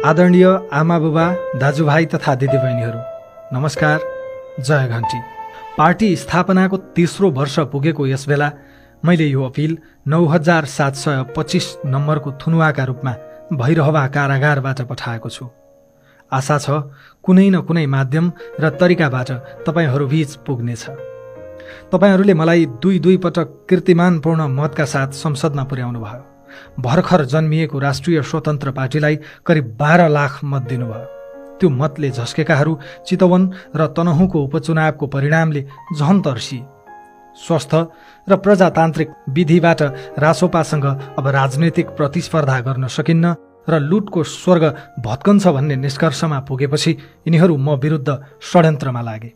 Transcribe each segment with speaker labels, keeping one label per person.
Speaker 1: आदरणीय आमा बुबा, दाजुभाइ तथा दिदीबहिनीहरू, नमस्कार। जय घण्टी। पार्टी स्थापनाको तेस्रो वर्ष पुगेको यस बेला मैले यो अपिल 9725 नम्बरको थुनुवाका रूपमा भैरहवा कारागारबाट पठाएको छु। आशा छ कुनै न कुनै माध्यम र तरिकाबाट तपाईहरूबीच पुग्नेछ। तपाईहरूले मलाई दुई पटक कीर्तिमानपूर्ण मतका साथ संसदमा पुर्याउनु भयो। भर्खर जन्मिएको राष्ट्रिय स्वतन्त्र पार्टीलाई करिब 12 लाख मत दिनुभयो। त्यो मतले झस्केकाहरू चितवन र तनहुँको उपचुनावको परिणामले झन तर्सिए। स्वस्थ र प्रजातान्त्रिक विधिबाट रासोपासँग अब राजनैतिक प्रतिस्पर्धा गर्न सकिन्न र लुटको स्वर्ग भत्कन्छ भन्ने निष्कर्षमा पुगेपछि यिनीहरू म विरुद्ध षड्यन्त्रमा लागे।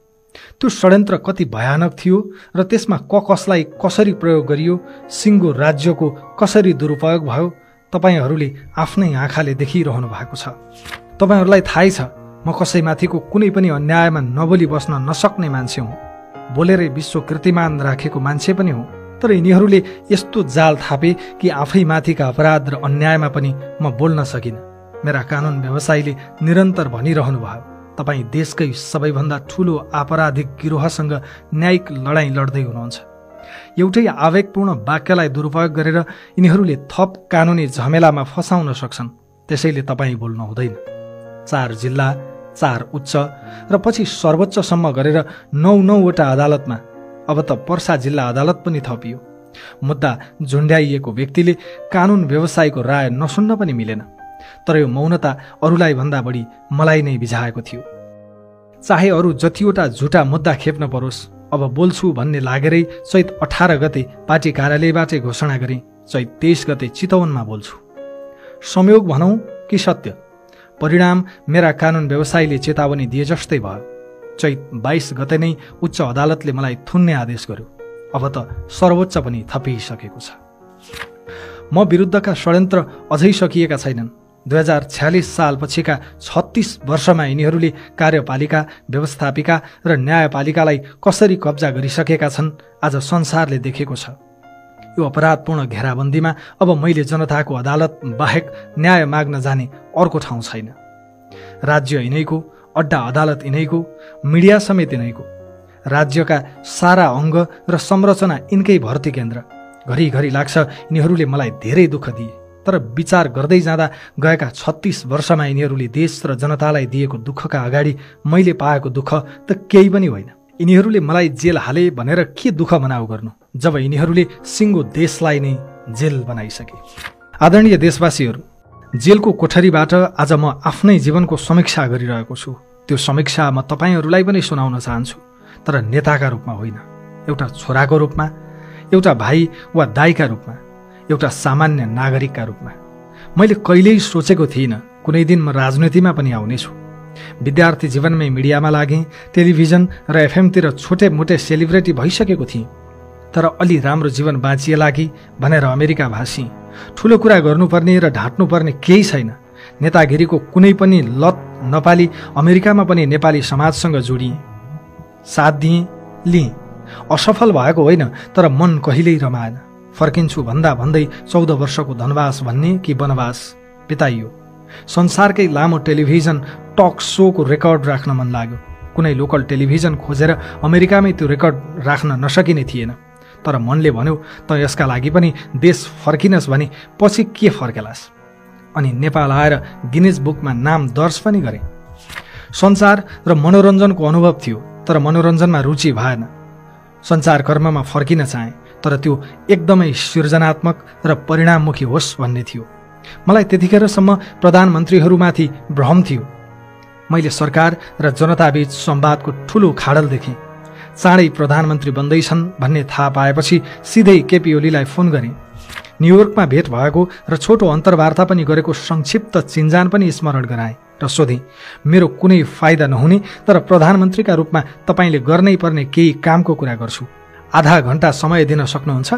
Speaker 1: त्यो षड्यन्त्र कति भयानक थियो र त्यसमा कसलाई कसरी प्रयोग गरियो, सिङ्गो राज्यको कसरी दुरुपयोग भयो, तपाईहरूले आफ्नै आँखाले देखिरहनु भएको छ। तपाईहरूलाई थाहै छ म कसैमाथिको कुनै पनि अन्यायमा नबोली बस्न नसक्ने मान्छे हुँ। बोलेरै विश्व कीर्तिमान राखेको मान्छे पनि हुँ। तर यिनीहरूले यस्तो जाल थापे कि आफैमाथिका अपराध र अन्यायमा पनि म बोल्न सकिनँ। मेरा कानुन व्यवसायीले निरन्तर भनिरहनु भयो, तपाईँ देशकै सबैभन्दा ठूलो आपराधिक गिरोहसँग न्यायिक लडाईँ लड्दै हुनुहुन्छ। एउटै आवेगपूर्ण वाक्यलाई दुरुपयोग गरेर यिनीहरूले थप कानुनी झमेलामा फसाउन सक्छन्। त्यसैले तपाईँ बोल्नु हुँदैन। 4 जिल्ला, 4 उच्च र पछि सर्वोच्चसम्म गरेर 9वटा अदालतमा, अब त पर्सा जिल्ला अदालत पनि थपियो। मुद्दा झुन्ड्याइएको व्यक्तिले कानुन व्यवसायको राय नसुन्न पनि मिलेन। तर यो मौनता अरूलाई भन्दा बढी मलाई नै बिझाएको थियो। चाहे अरू जतिवटा झुटा मुद्दा खेप्न परोस्, अब बोल्छु भन्ने लागेरै चैत 18 गते पार्टी कार्यालयबाटै घोषणा गरेँ, चैत 23 गते चितवनमा बोल्छु। संयोग भनौँ कि सत्य, परिणाम मेरा कानुन व्यवसायीले चेतावनी दिए जस्तै भयो। चैत 22 गते नै उच्च अदालतले मलाई थुन्ने आदेश गर्यो। अब त सर्वोच्च पनि थपिसकेको छ। म विरुद्धका षड्यन्त्र अझै सकिएका छैनन्। 2046 सालपछिका 36 वर्षमा यिनीहरूले कार्यपालिका, व्यवस्थापिका र न्यायपालिकालाई कसरी कब्जा गरिसकेका छन् आज संसारले देखेको छ। यो अपराधपूर्ण घेराबन्दीमा अब मैले जनताको अदालत बाहेक न्याय माग्न जाने अर्को ठाउँ छैन। राज्य यिनैको, अड्डा अदालत यिनैको, मिडिया समेत यिनैको। राज्यका सारा अङ्ग र संरचना यिनकै भर्ती केन्द्र। घरिघरि लाग्छ यिनीहरूले मलाई धेरै दुःख दिए, तर विचार गर्दै जाँदा गएका 36 वर्षमा यिनीहरूले देश र जनतालाई दिएको दुःखका अगाडि मैले पाएको दुःख त केही पनि होइन। यिनीहरूले मलाई जेल हाले भनेर के दुःख मनाउ गर्नु, जब यिनीहरूले सिङ्गो देशलाई नै जेल बनाइसके। आदरणीय देशवासीहरू, जेलको कोठरीबाट आज म आफ्नै जीवनको समीक्षा गरिरहेको छु। त्यो समीक्षा म तपाईँहरूलाई पनि सुनाउन चाहन्छु, तर नेताका रूपमा होइन, एउटा छोराको रूपमा, एउटा भाइ वा दाइका रूपमा, एउटा सामान्य नागरिकका रूपमा। मैले कहिल्यै सोचेको थिइनँ कुनै दिन म राजनीतिमा पनि आउनेछु। विद्यार्थी जीवनमै मिडियामा लागेँ, टेलिभिजन र एफएमतिर छोटे मोटे सेलिब्रिटी भइसकेको थिएँ। तर अलि राम्रो जीवन बाँचिएला कि भनेर अमेरिका भासिएँ। ठुलो कुरा गर्नुपर्ने र ढाँट्नुपर्ने केही छैन। नेतागिरीको कुनै पनि लत नपाली अमेरिकामा पनि नेपाली समाजसँग जोडिएँ, साथ दिएँ, लिएँ। असफल भएको होइन, तर मन कहिल्यै रमाएन। फर्किन्छु भन्दा भन्दै 14 वर्षको धनवास भन्ने कि वनवास बिताइयो। संसारकै लामो टेलिभिजन टक सोको रेकर्ड राख्न मन लाग्यो। कुनै लोकल टेलिभिजन खोजेर अमेरिकामै त्यो रेकर्ड राख्न नसकिने थिएन। तर मनले भन्यो त यसका लागि पनि देश फर्किनस् भने पछि के फर्केलास्। अनि नेपाल आएर गिनिज बुकमा नाम दर्ज पनि गरे। सञ्चार र मनोरञ्जनको अनुभव थियो, तर मनोरञ्जनमा रुचि भएन। सञ्चारकर्ममा फर्किन चाहे, तर त्यो एकदमै सृजनात्मक र परिणाममुखी होस् भन्ने थियो। मलाई त्यतिखेरसम्म प्रधानमन्त्रीहरूमाथि भ्रम थियो। मैले सरकार र जनताबीच संवादको ठूलो खाडल देखेँ। चाँडै प्रधानमन्त्री बन्दैछन् भन्ने थाहा पाएपछि सिधै केपी ओलीलाई फोन गरेँ। न्युयोर्कमा भेट भएको र छोटो अन्तर्वार्ता पनि गरेको संक्षिप्त चिन्जान पनि स्मरण गराएँ र सोधेँ, मेरो कुनै फाइदा नहुने तर प्रधानमन्त्रीका रूपमा तपाईँले गर्नै पर्ने केही कामको कुरा गर्छु, आधा घण्टा समय दिन सक्नुहुन्छ?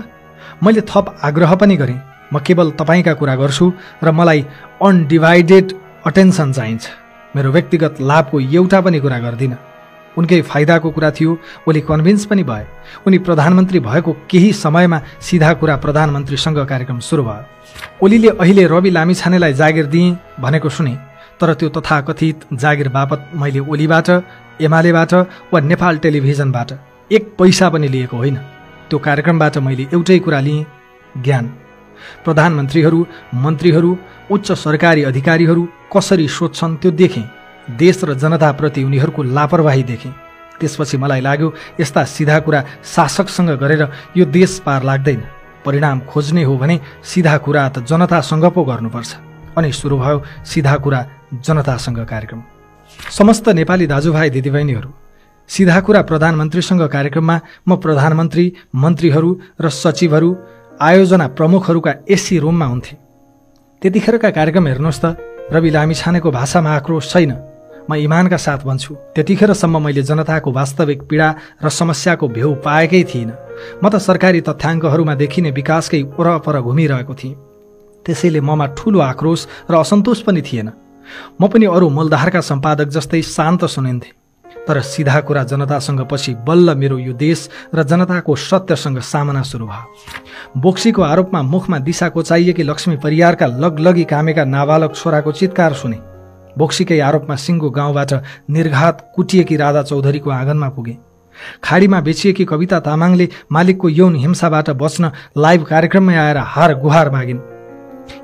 Speaker 1: मैले थप आग्रह पनि गरेँ, म केवल तपाईँका कुरा गर्छु र मलाई अनडिभाइडेड अटेन्सन चाहिन्छ। मेरो व्यक्तिगत लाभको एउटा पनि कुरा गर्दिनँ। उनकै फाइदाको कुरा थियो। ओली कन्भिन्स पनि भए। उनी प्रधानमन्त्री भएको केही समयमा सिधा कुरा प्रधानमन्त्रीसँग कार्यक्रम सुरु भयो। ओलीले अहिले रवि लामिछानेलाई जागिर दिए भनेको सुने। तर त्यो तथाकथित जागिर बापत मैले ओलीबाट, एमालेबाट वा नेपाल टेलिभिजनबाट एक पैसा पनि लिएको होइन। त्यो कार्यक्रमबाट मैले एउटै कुरा लिएँ, ज्ञान। प्रधानमन्त्रीहरू, मन्त्रीहरू, उच्च सरकारी अधिकारीहरू कसरी सोध्छन् त्यो देखेँ। देश र जनताप्रति उनीहरूको लापरवाही देखेँ। त्यसपछि मलाई लाग्यो यस्ता सिधा कुरा शासकसँग गरेर यो देश पार लाग्दैन। परिणाम खोज्ने हो भने सिधा कुरा त जनतासँग पो गर्नुपर्छ। अनि सुरु भयो सिधा कुरा जनतासँग कार्यक्रम। समस्त नेपाली दाजुभाइ दिदीबहिनीहरू, सिधा कुरा प्रधानमन्त्रीसँग कार्यक्रममा म प्रधानमन्त्री, मन्त्रीहरू र सचिवहरू, आयोजना प्रमुखहरूका एसी रुममा हुन्थे। त्यतिखेरका कार्यक्रम हेर्नुहोस् त, रवि लामिछानेको भाषामा आक्रोश छैन। म इमानका साथ भन्छु, त्यतिखेरसम्म मैले जनताको वास्तविक पीडा र समस्याको भेउ पाएकै थिइनँ। म त सरकारी तथ्याङ्कहरूमा देखिने विकासकै वरपर घुमिरहेको थिएँ। त्यसैले ममा ठूलो आक्रोश र असन्तोष पनि थिएन। म पनि अरू मूलधारका सम्पादक जस्तै शान्त सुनिन्थेँ। तर सिधा कुरा जनतासँग पछि बल्ल मेरो यो देश र जनताको सत्यसँग सामना सुरु भयो। बोक्सीको आरोपमा मुखमा दिशा कोचाइएकी लक्ष्मी परियारका लगलगी कामेका नाबालक छोराको चित्कार सुने। बोक्सीकै आरोपमा सिङ्गो गाउँबाट निर्घात कुटिएकी राधा चौधरीको आँगनमा पुगे। खाडीमा बेचिएकी कविता तामाङले मालिकको यौन हिंसाबाट बच्न लाइभ कार्यक्रममै आएर हार गुहार मागिन्।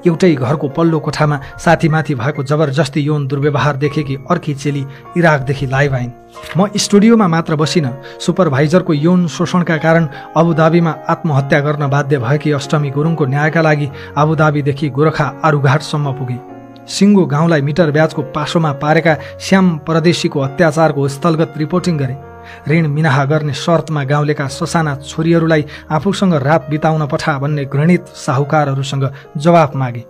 Speaker 1: एउटै घरको पल्लो कोठामा साथीमाथि भएको जबरजस्ती यौन दुर्व्यवहार देखेकी अर्की चेली इराकदेखि लाइभ आइन्। म स्टुडियोमा मात्र बसिन। सुपरभाइजरको यौन शोषणका कारण अबुधाबीमा आत्महत्या गर्न बाध्य भएकी अष्टमी गुरुङको न्यायका लागि अबुधाबीदेखि गोरखा आरुघाटसम्म पुगे। सिङ्गो गाउँलाई मिटर ब्याजको पासोमा पारेका श्याम परदेशीको अत्याचारको स्थलगत रिपोर्टिङ गरे। ऋण मिनाहा गर्ने शर्तमा गाउँलेका ससाना छोरीहरूलाई आफूसँग रात बिताउन पठा भन्ने घृणित साहुकारहरूसँग जवाफ मागे।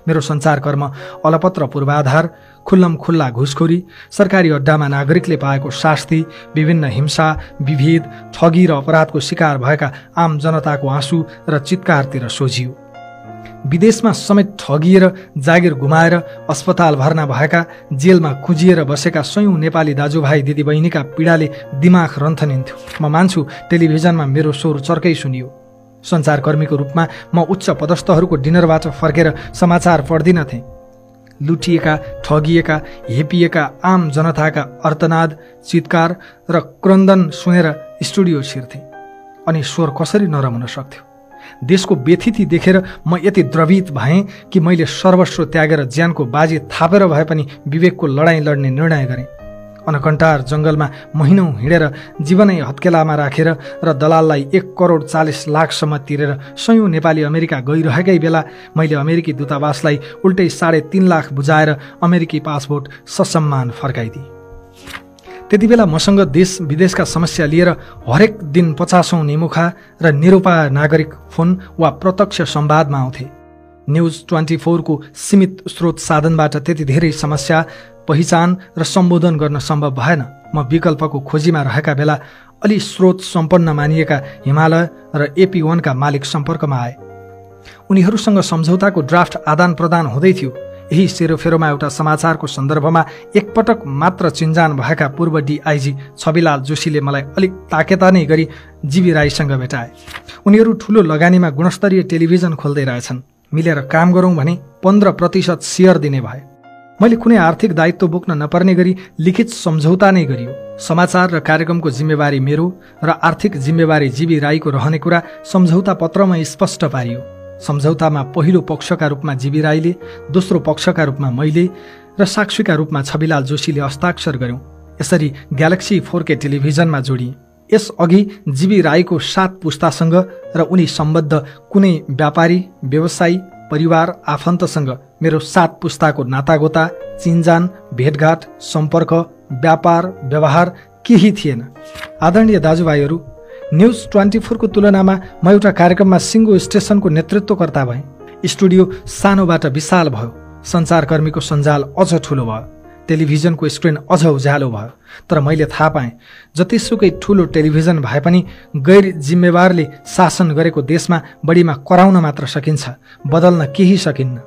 Speaker 1: मेरो सञ्चारकर्म अलपत्र पूर्वाधार, खुल्लम खुल्ला घुसखोरी, सरकारी अड्डामा नागरिकले पाएको शास्ति, विभिन्न हिंसा, विभेद, ठगी र अपराधको शिकार भएका आम जनताको आँसु र चित्कारतिर सोझियो। विदेशमा समेत ठगिएर जागिर गुमाएर अस्पताल भर्ना भएका, जेलमा कुजिएर बसेका सयौं नेपाली दाजुभाइ दिदीबहिनीका पीडाले दिमाग रन्थनिन्थ्यो। म मान्छु टेलिभिजनमा मेरो स्वर चर्कै सुनियो। सञ्चारकर्मीको रूपमा म उच्च पदस्थहरूको डिनरबाट फर्केर समाचार पढ्दिनथेँ। लुटिएका, ठगिएका, हेपिएका आम जनताका अर्थनाद, चित्कार र क्रन्दन सुनेर स्टुडियो छिर्थेँ। अनि स्वर कसरी नरम हुन सक्थ्यो? देशको व्यथिति देखेर म यति द्रवित भएँ कि मैले सर्वस्व त्यागेर ज्यानको बाजी थापेर भए पनि विवेकको लडाईँ लड्ने निर्णय गरेँ। अनकन्टार जङ्गलमा महिनौँ हिँडेर जीवनै हत्केलामा राखेर र दलाललाई 1,40,00,000 तिरेर सयौं नेपाली अमेरिका गइरहेकै बेला मैले अमेरिकी दूतावासलाई उल्टै 3.5 लाख बुझाएर अमेरिकी पासपोर्ट ससम्मान फर्काइदिएँ। त्यति बेला मसँग देश विदेशका समस्या लिएर हरेक दिन 50औं निमुखा र निरुपाय नागरिक फोन वा प्रत्यक्ष संवादमा आउँथे। न्युज 24 को सीमित स्रोत साधनबाट त्यति धेरै समस्या पहिचान र सम्बोधन गर्न सम्भव भएन। म विकल्पको खोजीमा रहेका बेला अलि स्रोत सम्पन्न मानिएका हिमालय र AP1 का मालिक सम्पर्कमा आए। उनीहरूसँग सम्झौताको ड्राफ्ट आदान प्रदान हुँदै थियो। यही सेरोफेरोमा एउटा समाचारको सन्दर्भमा एकपटक मात्र चिन्जान भएका पूर्व DIG छविलाल जोशीले मलाई अलिक ताकेता नै गरी जीवी राईसँग भेटाए। उनीहरू ठूलो लगानीमा गुणस्तरीय टेलिभिजन खोल्दै रहेछन्। मिलेर काम गरौँ भने 15% शेयर दिने भए। मैले कुनै आर्थिक दायित्व बोक्न नपर्ने गरी लिखित सम्झौता नै गरियो। समाचार र कार्यक्रमको जिम्मेवारी मेरो र आर्थिक जिम्मेवारी जीवी राईको रहने कुरा सम्झौता पत्रमा स्पष्ट पारियो। सम्झौतामा पहिलो पक्षका रूपमा जीवी राईले, दोस्रो पक्षका रूपमा मैले र साक्षीका रूपमा छविलाल जोशीले हस्ताक्षर गर्यौं। यसरी ग्यालेक्सी 4K टेलिभिजनमा जोडिए। यसअघि जीवी राईको 7 पुस्तासँग र उनी सम्बद्ध कुनै व्यापारी, व्यवसायी, परिवार, आफन्तसँग मेरो 7 पुस्ताको नातागोता, चिन्जान, भेटघाट, सम्पर्क, व्यापार, व्यवहार केही थिएन। आदरणीय दाजुभाइहरू, न्युज 24 को तुलनामा म एउटा कार्यक्रममा सिङ्गो स्टेसनको नेतृत्वकर्ता भएँ। स्टुडियो सानोबाट विशाल भयो। सञ्चारकर्मीको सञ्जाल अझ ठूलो भयो। टेलिभिजनको स्क्रिन अझ उज्यालो भयो। तर मैले थाहा पाएँ, जतिसुकै ठूलो टेलिभिजन भए पनि गैर जिम्मेवारले शासन गरेको देशमा बढीमा कराउन मात्र सकिन्छ, बदल्न केही सकिन्न।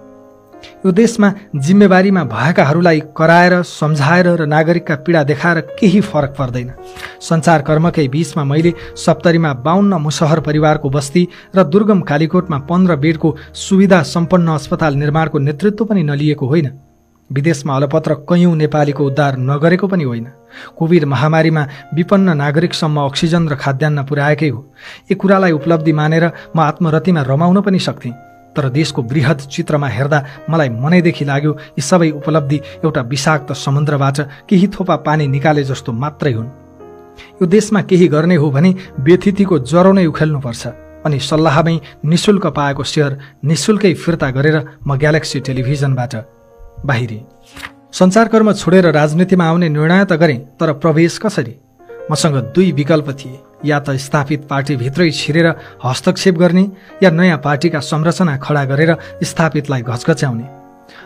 Speaker 1: यो देशमा जिम्मेवारीमा भएकाहरूलाई कराएर, सम्झाएर र नागरिकका पीडा देखाएर केही फरक पर्दैन। सञ्चारकर्मकै बीचमा मैले सप्तरीमा 52 मुसहर परिवारको बस्ती र दुर्गम कालीकोटमा 15 बेडको सुविधा सम्पन्न अस्पताल निर्माणको नेतृत्व पनि नलिएको होइन। विदेशमा अलपत्र कैयौँ नेपालीको उद्धार नगरेको पनि होइन। कोभिड महामारीमा विपन्न नागरिकसम्म अक्सिजन र खाद्यान्न पुर्याएकै हो। यी कुरालाई उपलब्धि मानेर म आत्मरतिमा रमाउन पनि सक्थेँ। तर देशको बृहत चित्रमा हेर्दा मलाई मनैदेखि लाग्यो यी सबै उपलब्धि एउटा विषाक्त समुद्रबाट केही थोपा पानी निकाले जस्तो मात्रै हुन्। यो देशमा केही गर्ने हो भने व्यथितिको ज्वरो नै उखेल्नुपर्छ। अनि सल्लाहमै निशुल्क पाएको सेयर निशुल्कै फिर्ता गरेर म ग्यालेक्सी टेलिभिजनबाट बाहिरिएँ। सञ्चारकर्म छोडेर राजनीतिमा आउने निर्णय त गरेँ, तर प्रवेश कसरी? मसँग दुई विकल्प थिए। या त स्थापित पार्टीभित्रै छिरेर हस्तक्षेप गर्ने या नयाँ पार्टीका संरचना खडा गरेर स्थापितलाई घचघच्याउने।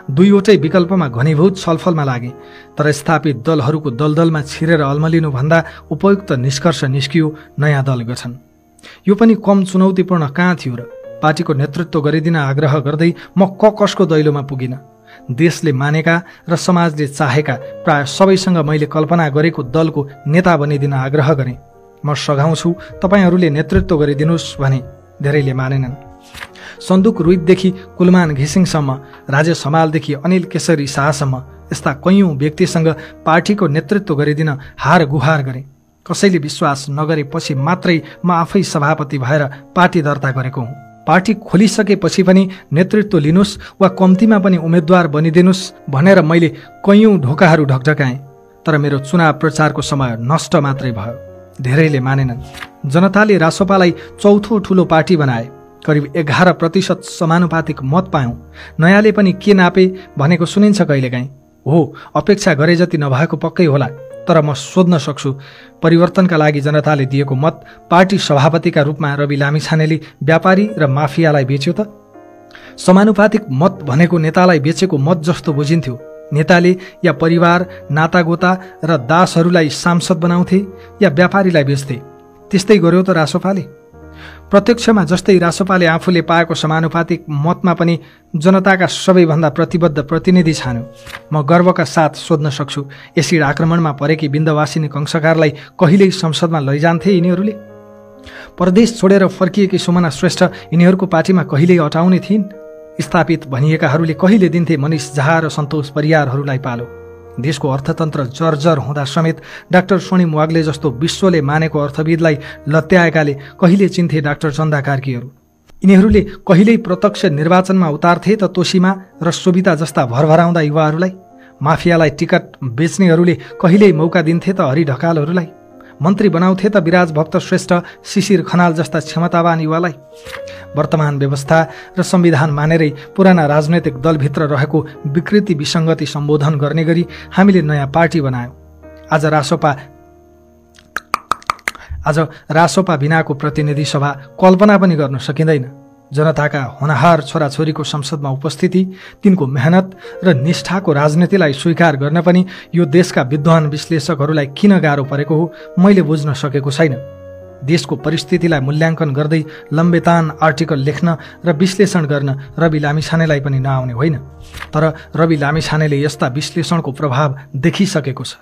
Speaker 1: दुईवटै विकल्पमा घनीभूत छलफलमा लागे, तर स्थापित दलहरूको दलदलमा छिरेर अल्मलिनुभन्दा उपयुक्त निष्कर्ष निस्कियो नयाँ दल गठन। यो पनि कम चुनौतीपूर्ण कहाँ थियो र? पार्टीको नेतृत्व गरिदिन आग्रह गर्दै म कसको दैलोमा पुगिन। देशले मानेका र समाजले चाहेका प्राय सबैसँग मैले कल्पना गरेको दलको नेता बनिदिन आग्रह गरेँ। म सघाउँछु, तपाईँहरूले नेतृत्व गरिदिनुहोस् भने धेरैले मानेनन्। सन्दुक रुइतदेखि कुलमान घिसिङसम्म, राजेश हमालदेखि अनिल केशरी शाहसम्म यस्ता कैयौँ व्यक्तिसँग पार्टीको नेतृत्व गरिदिन हार गुहार गरेँ। कसैले विश्वास नगरेपछि मात्रै म आफै सभापति भएर पार्टी दर्ता गरेको हुँ। पार्टी खोलिसकेपछि पनि नेतृत्व लिनुहोस् वा कम्तीमा पनि उम्मेद्वार बनिदिनुहोस् भनेर मैले कैयौँ ढोकाहरू ढकढकाएँ, तर मेरो चुनाव प्रचारको समय नष्ट मात्रै भयो। धेरैले मानेनन्। जनताले रासोपालाई चौथो ठुलो पार्टी बनाए। करिब 11% समानुपातिक मत पायौँ। नयाँले पनि के नापे भनेको सुनिन्छ कहिलेकाहीँ। हो, अपेक्षा गरे जति नभएको पक्कै होला, तर म सोध्न सक्छु, परिवर्तनका लागि जनताले दिएको मत पार्टी सभापतिका रूपमा रवि लामिछानेले व्यापारी र माफियालाई बेच्यो त? समानुपातिक मत भनेको नेतालाई बेचेको मत जस्तो बुझिन्थ्यो। नेताले या परिवार, नातागोता र दासहरूलाई सांसद बनाउँथे या व्यापारीलाई बेच्थे। त्यस्तै गर्यो त रासोपाले। प्रत्यक्षमा जस्तै रासोपाले आफूले पाएको समानुपातिक मतमा पनि जनताका सबैभन्दा प्रतिबद्ध प्रतिनिधि छान्यो। म गर्वका साथ सोध्न सक्छु, एसिड आक्रमणमा परेकी विन्ध्यवासिनी कंसकारलाई कहिल्यै संसदमा लैजान्थे यिनीहरूले? परदेश छोडेर फर्किएकी सुमना श्रेष्ठ यिनीहरूको पार्टीमा कहिल्यै अटाउने थिइन्? स्थापित भनिएकाहरूले कहिले दिन्थे मनिष झा र सन्तोष परियारहरूलाई पालो? देशको अर्थतन्त्र जर्जर हुँदा समेत डाक्टर स्वर्णिम वाग्ले जस्तो विश्वले मानेको अर्थविदलाई लत्याएकाले कहिले चिन्थे डाक्टर चन्दा कार्कीहरू? यिनीहरूले कहिल्यै प्रत्यक्ष निर्वाचनमा उतार्थे त तोसीमा र सोभिता जस्ता भरभराउँदा युवाहरूलाई? माफियालाई टिकट बेच्नेहरूले कहिल्यै मौका दिन्थे त हरि ढकालहरूलाई? मन्त्री बनाउँथे त विराज भक्त श्रेष्ठ, शिशिर खनाल जस्ता क्षमतावान युवालाई? वर्तमान व्यवस्था र संविधान मानेरै पुराना राजनैतिक दलभित्र रहेको विकृति विसङ्गति सम्बोधन गर्ने गरी हामीले नयाँ पार्टी बनायौँ। आज रासोपा बिनाको प्रतिनिधि सभा कल्पना पनि गर्न सकिँदैन। जनताका होनहार छोराछोरीको संसदमा उपस्थिति, तिनको मेहनत र निष्ठाको राजनीतिलाई स्वीकार गर्न पनि यो देशका विद्वान विश्लेषकहरूलाई किन गाह्रो परेको हो मैले बुझ्न सकेको छैन। देशको परिस्थितिलाई मूल्याङ्कन गर्दै लम्बेतान आर्टिकल लेख्न र विश्लेषण गर्न रवि लामिछानेलाई पनि नआउने होइन, तर रवि लामिछानेले यस्ता विश्लेषणको प्रभाव देखिसकेको छ।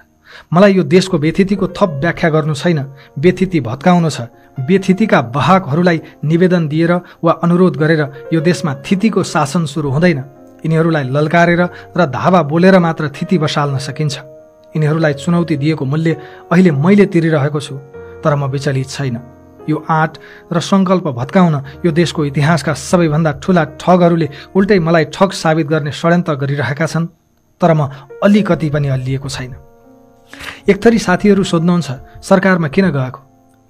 Speaker 1: मलाई यो देशको व्यथितिको थप व्याख्या गर्नु छैन, व्यथिति भत्काउनु छ। व्यथितिका वाहकहरूलाई निवेदन दिएर वा अनुरोध गरेर यो देशमा थितिको शासन सुरु हुँदैन। यिनीहरूलाई ललकारेर र धावा बोलेर मात्र थिति बसाल्न सकिन्छ। यिनीहरूलाई चुनौती दिएको मूल्य अहिले मैले तिरिरहेको छु, तर म विचलित छैन। यो आँट र सङ्कल्प भत्काउन यो देशको इतिहासका सबैभन्दा ठुला ठगहरूले उल्टै मलाई ठग साबित गर्ने षड्यन्त्र गरिरहेका छन्, तर म अलिकति पनि अल्लिएको छैन। एक थरी साथीहरू सोध्नुहुन्छ, सरकारमा किन गएको?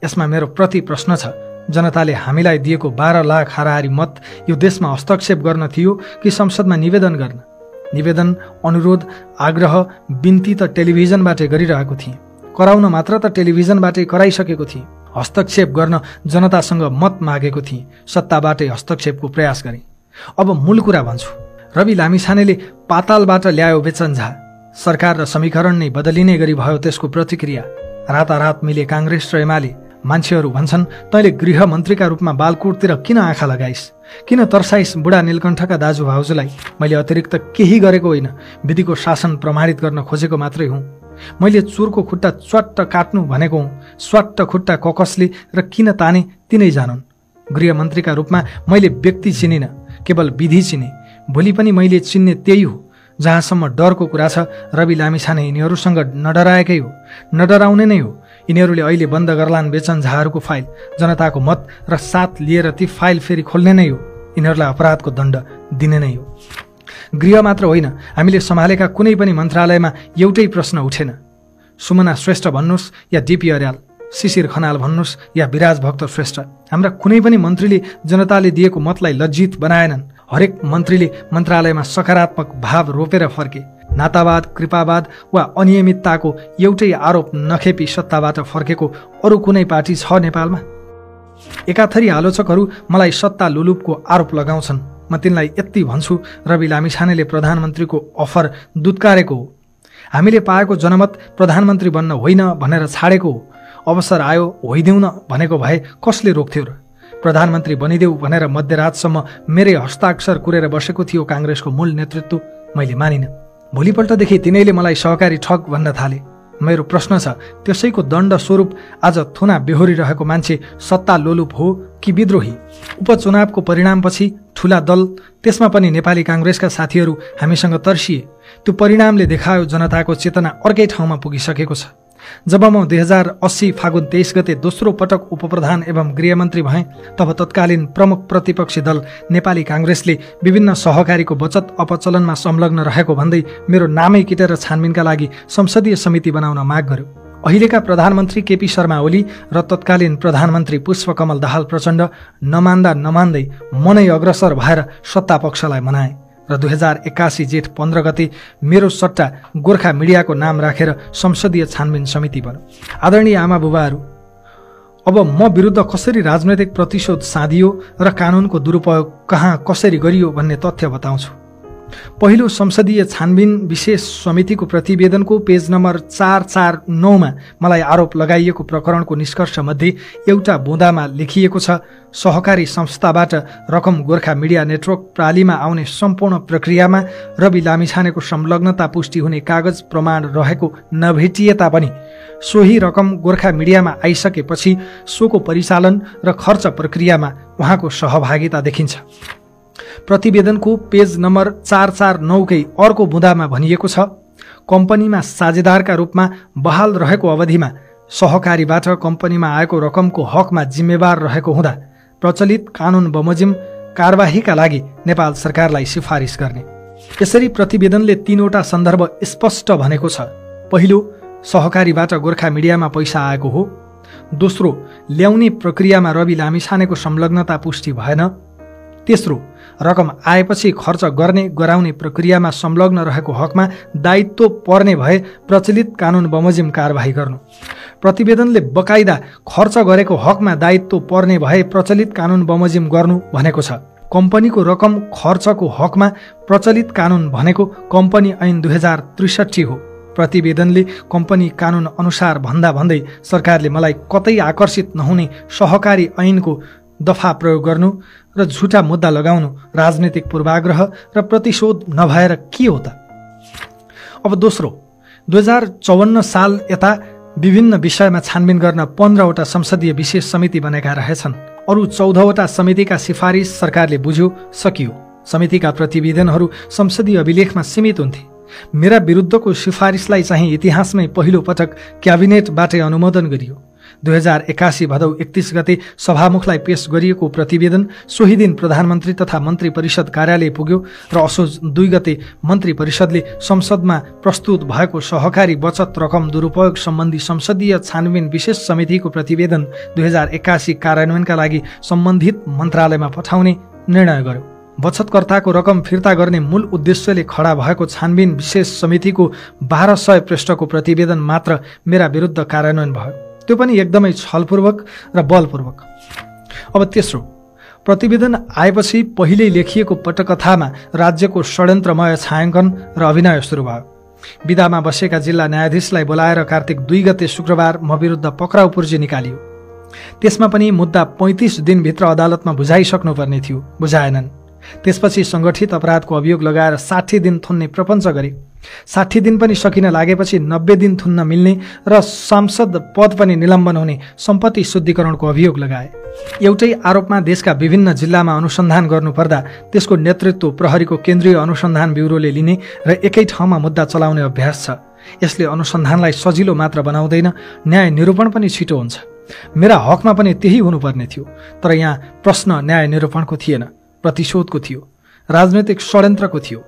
Speaker 1: यसमा मेरो प्रति प्रश्न छ, जनताले हामीलाई दिएको 12 लाख हाराहारी मत यो देशमा हस्तक्षेप गर्न थियो कि संसदमा निवेदन गर्न? निवेदन, अनुरोध, आग्रह, बिन्ती त टेलिभिजनबाटै गरिरहेको थिएँ। कराउन मात्र त टेलिभिजनबाटै कराइसकेको थिएँ। हस्तक्षेप गर्न जनतासँग मत मागेको थिएँ। सत्ताबाटै हस्तक्षेपको प्रयास गरेँ। अब मूल कुरा भन्छु। रवि लामिछानेले पातालबाट ल्यायो बेचन्झा। सरकार र समीकरण नै बदलिने गरी भयो त्यसको प्रतिक्रिया। रातारात मिले काङ्ग्रेस र एमाले। मान्छेहरू भन्छन्, तैँले गृहमन्त्रीका रूपमा बालकोटतिर किन आँखा लगाइस्? किन तर्साइस् बुढा नीलकण्ठका दाजुभाउजूलाई? मैले अतिरिक्त केही गरेको होइन, विधिको शासन प्रमाणित गर्न खोजेको मात्रै हुँ। मैले चोरको खुट्टा च्वाट्ट काट्नु भनेको हुँ। स्वाट्ट खुट्टा ककसले र किन ताने तिनै जानुन्। गृहमन्त्रीका रूपमा मैले व्यक्ति चिनिनँ, केवल विधि चिने। भोलि पनि मैले चिन्ने त्यही हो। जहाँसम्म डरको कुरा छ, रवि लामिछाने यिनीहरूसँग नडराएकै हो, नडराउने नै हो। यिनीहरूले अहिले बन्द गर्लान् बेचन झाहरूको फाइल, जनताको मत र साथ लिएर ती फाइल फेरि खोल्ने नै हो। यिनीहरूलाई अपराधको दण्ड दिने नै हो। गृह मात्र होइन, हामीले सम्हालेका कुनै पनि मन्त्रालयमा एउटै प्रश्न उठेन। सुमना श्रेष्ठ भन्नुहोस् या डिपी अर्याल, शिशिर खनाल भन्नुहोस् या विराज भक्त श्रेष्ठ, हाम्रा कुनै पनि मन्त्रीले जनताले दिएको मतलाई लज्जित बनाएनन्। हरेक मन्त्रीले मन्त्रालयमा सकारात्मक भाव रोपेर फर्के। नातावाद, कृपावाद वा अनियमितताको एउटै आरोप नखेपी सत्ताबाट फर्केको अरू कुनै पार्टी छ नेपालमा? एकाथरी आलोचकहरू मलाई सत्ता लुलुपको आरोप लगाउँछन्। म तिनलाई यति भन्छु, रवि लामिछानेले प्रधानमन्त्रीको अफर दुत्कारेको हो। हामीले पाएको जनमत प्रधानमन्त्री बन्न होइन भनेर छाडेको हो। अवसर आयो होइदेऊ न भनेको भए कसले रोक्थ्यो र? प्रधानमन्त्री बनिदेऊ भनेर मध्यरातसम्म मेरै हस्ताक्षर कुरेर बसेको थियो काङ्ग्रेसको मूल नेतृत्व। मैले मानिनँ। भोलिपल्टदेखि तिनैले मलाई सहकारी ठग भन्न थाले। मेरो प्रश्न छ, त्यसैको दण्ड स्वरूप आज थुना बेहोरिरहेको मान्छे सत्ता लोलुप हो कि विद्रोही? उपचुनावको परिणामपछि ठूला दल, त्यसमा पनि नेपाली काङ्ग्रेसका साथीहरू हामीसँग तर्सिए। त्यो परिणामले देखायो जनताको चेतना अर्कै ठाउँमा पुगिसकेको छ। जब म 2080 फागुन 23 गते दोस्रो पटक उपप्रधान एवं गृहमन्त्री भएँ, तब तत्कालीन प्रमुख प्रतिपक्षी दल नेपाली काङ्ग्रेसले विभिन्न सहकारीको बचत अपचलनमा संलग्न रहेको भन्दै मेरो नामै किटेर छानबिनका लागि संसदीय समिति बनाउन माग गर्यो। अहिलेका प्रधानमन्त्री केपी शर्मा ओली र तत्कालीन प्रधानमन्त्री पुष्पकमल दाहाल प्रचण्ड नमान्दै मनै अग्रसर भएर सत्ता पक्षलाई मनाए र 2081 जेठ 15 गते मेरो सट्टा गोर्खा मिडियाको नाम राखेर संसदीय छानबिन समिति बन्यो। आदरणीय आमा बुबाहरू, अब म विरुद्ध कसरी राजनैतिक प्रतिशोध साधियो र कानुनको दुरुपयोग कहाँ कसरी गरियो भन्ने तथ्य बताउँछु। पहिलो संसदीय छानबिन विशेष समितिको प्रतिवेदनको पेज नम्बर 449 मा मलाई आरोप लगाइएको प्रकरणको निष्कर्ष मध्ये एउटा बुँदामा लेखिएको छ, सहकारी संस्थाबाट रकम गोर्खा मिडिया नेटवर्क प्रालीमा आउने सम्पूर्ण प्रक्रियामा रवि लामिछानेको संलग्नता पुष्टि हुने कागज प्रमाण रहेको नभेटिए तापनि सोही रकम गोर्खा मिडियामा आइसकेपछि सोको परिचालन र खर्च प्रक्रियामा उहाँको सहभागिता देखिन्छ। प्रतिवेदनको पेज नम्बर 449 कै अर्को बुँदामा भनिएको छ, कम्पनीमा साझेदारका रूपमा बहाल रहेको अवधिमा सहकारीबाट कम्पनीमा आएको रकमको हकमा जिम्मेवार रहेको हुँदा प्रचलित कानुन बमोजिम कारबाहीका लागि नेपाल सरकारलाई सिफारिस गर्ने। यसरी प्रतिवेदनले 3वटा सन्दर्भ स्पष्ट भनेको छ। पहिलो, सहकारीबाट गोर्खा मिडियामा पैसा आएको हो। दोस्रो, ल्याउने प्रक्रियामा रवि लामिछानेको संलग्नता पुष्टि भएन। तेस्रो, रकम आएपछि खर्च गर्ने गराउने प्रक्रियामा संलग्न रहेको हकमा दायित्व पर्ने भए प्रचलित कानुन बमोजिम कारबाही गर्नु। प्रतिवेदनले बकाइदा खर्च गरेको हकमा दायित्व पर्ने भए प्रचलित कानुन बमोजिम गर्नु भनेको छ। कम्पनीको रकम खर्चको हकमा प्रचलित कानुन भनेको कम्पनी ऐन 2063 हो। प्रतिवेदनले कम्पनी कानुन अनुसार भन्दै सरकारले मलाई कतै आकर्षित नहुने सहकारी ऐनको दफा प्रयोग गर्नु र झुटा मुद्दा लगाउनु राजनीतिक पूर्वाग्रह र प्रतिशोध नभएर के हो त? अब दोस्रो, 2054 साल यता विभिन्न विषयमा छानबिन गर्न 15वटा संसदीय विशेष समिति बनेका रहेछन्। अरू 14वटा समितिका सिफारिस सरकारले बुझ्यो, सकियो। समितिका प्रतिवेदनहरू संसदीय अभिलेखमा सीमित हुन्थे। मेरा विरुद्धको सिफारिसलाई चाहिँ इतिहासमै पहिलो पटक क्याबिनेटबाटै अनुमोदन गरियो। 2081 भदौ 31 गते सभामुखलाई पेश गरिएको प्रतिवेदन सोही दिन प्रधानमन्त्री तथा मन्त्री परिषद कार्यालय पुग्यो र असोज 2 गते मन्त्री परिषदले संसदमा प्रस्तुत भएको सहकारी बचत रकम दुरुपयोग सम्बन्धी संसदीय छानबिन विशेष समितिको प्रतिवेदन 2081 कार्यान्वयनका लागि सम्बन्धित मन्त्रालयमा पठाउने निर्णय गर्यो। बचतकर्ताको रकम फिर्ता गर्ने मूल उद्देश्यले खडा भएको छानबिन विशेष समितिको 1200 पृष्ठको प्रतिवेदन मात्र मेरा विरुद्ध कार्यान्वयन भयो, त्यो पनि एकदमै छलपूर्वक र बलपूर्वक। अब तेस्रो, प्रतिवेदन आएपछि पहिल्यै लेखिएको पटकथामा राज्यको षड्यन्त्रमय छायाङ्कन र अभिनय सुरु भयो। विदामा बसेका जिल्ला न्यायाधीशलाई बोलाएर कार्तिक 2 गते शुक्रबार म विरुद्ध पक्राउ पूर्जी निकालियो। त्यसमा पनि मुद्दा 35 दिनभित्र अदालतमा बुझाइसक्नुपर्ने थियो, बुझाएनन्। त्यसपछि सङ्गठित अपराधको अभियोग लगाएर 60 दिन थुन्ने प्रपञ्च गरे। 60 दिन पनि सकिन लागेपछि 90 दिन थुन्न मिल्ने र सांसद पद पनि निलम्बन हुने सम्पत्ति शुद्धिकरणको अभियोग लगाए। एउटै आरोपमा देशका विभिन्न जिल्लामा अनुसन्धान गर्नुपर्दा त्यसको नेतृत्व प्रहरीको केन्द्रीय अनुसन्धान ब्युरोले लिने र एकै ठाउँमा मुद्दा चलाउने अभ्यास छ। यसले अनुसन्धानलाई सजिलो मात्र बनाउँदैन, न्याय निरूपण पनि छिटो हुन्छ। मेरा हकमा पनि त्यही हुनुपर्ने थियो, तर यहाँ प्रश्न न्याय निरूपणको थिएन, प्रतिशोधको थियो, राजनैतिक षड्यन्त्रको थियो।